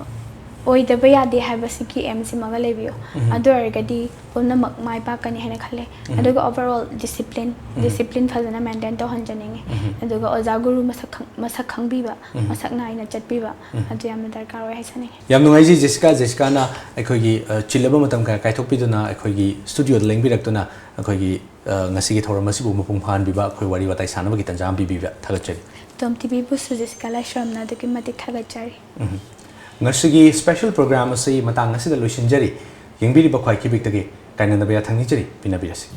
ꯑꯣꯏꯗꯕ ꯌꯥꯗꯦ ꯍꯥꯏꯕꯁꯤꯒꯤ aimꯁꯤꯃꯒ ꯂꯩꯕꯤꯌꯨ꯫ ꯑꯗꯨ ꯑꯣꯏꯔꯒꯗꯤ ꯄꯨꯝꯅꯃꯛ ꯃꯥꯏ ꯄꯥꯛꯀꯅꯤ ꯍꯥꯏꯅ ꯈꯜꯂꯦ꯫ ꯑꯗꯨꯒ overall discipline, discipline ꯐꯖꯅ maintain ꯇꯧꯍꯟꯖꯅꯤꯡꯉꯤ꯫ ꯑꯗꯨꯒ ꯑꯣꯖꯥ ꯒꯨꯔꯨ ꯃꯁꯛ ꯈꯪ-, ꯃꯁꯛ ꯈꯪꯕꯤꯕ, ꯃꯁꯛ ꯅꯥꯏꯅ ꯆꯠꯄꯤꯕ, ꯑꯗꯨ ꯌꯥꯝꯅ ꯗꯔꯀꯥꯔ ꯑꯣꯏ ꯍꯥꯏꯖꯅꯤꯡꯉꯤ꯫ ꯌꯥꯝ ꯅꯨꯡꯉꯥꯏꯖꯩ ꯖꯦꯁꯤꯀꯥ꯫ ꯖꯦꯁꯤꯀꯥꯅ ꯑꯩꯈꯣꯏꯒꯤ, ꯑ, ꯆꯤꯜꯂꯕ ꯃꯇꯝ ꯀꯌꯥ ꯀꯥꯏꯊꯣꯛꯄꯤꯗꯨꯅ ꯑꯩꯈꯣꯏꯒꯤ studioꯗ ꯂꯦꯡꯕꯤꯔꯛꯇꯨꯅ ꯑꯩꯈꯣꯏꯒꯤ, ꯑ, ꯉꯁꯤꯒꯤ ꯊꯧꯔꯝ ꯑꯁꯤꯕꯨ ꯃꯄꯨꯡ ꯐꯥꯍꯟꯕꯤꯕ, ꯑꯩꯈꯣꯏ ꯋꯥꯔꯤ ꯋꯥꯇꯥꯏ ꯁꯥꯟꯅꯕꯒꯤ ꯇꯟꯖꯥ ꯑꯃ ꯄꯤꯕꯤꯕ ꯊꯥꯒꯠꯆꯔꯤ꯫ ꯇꯣꯝ ꯇꯤꯚꯤꯕꯨꯁꯨ ꯖꯦꯁꯤꯀꯥ ꯂꯥꯏꯁ꯭ꯔꯝꯅ ꯑꯗꯨꯛꯀꯤ ꯃꯇꯤꯛ ꯊꯥꯒꯠꯆꯔꯤ꯫ ꯉꯁꯤꯒꯤ special program ꯑꯁꯤ ꯃꯇꯥꯡ ꯑꯁꯤꯗ ꯂꯣꯏꯁꯤꯟꯖꯔꯤ꯫ ꯌꯦꯡꯕꯤꯔꯤꯕ ꯈ꯭ꯋꯥꯏꯈꯤꯕꯤꯛꯇꯒꯤ ꯀꯥꯏꯅꯅꯕ ꯌꯥꯊꯪ ꯅꯤꯖꯔꯤ, ꯄꯤꯅꯕꯤꯔꯁꯤ꯫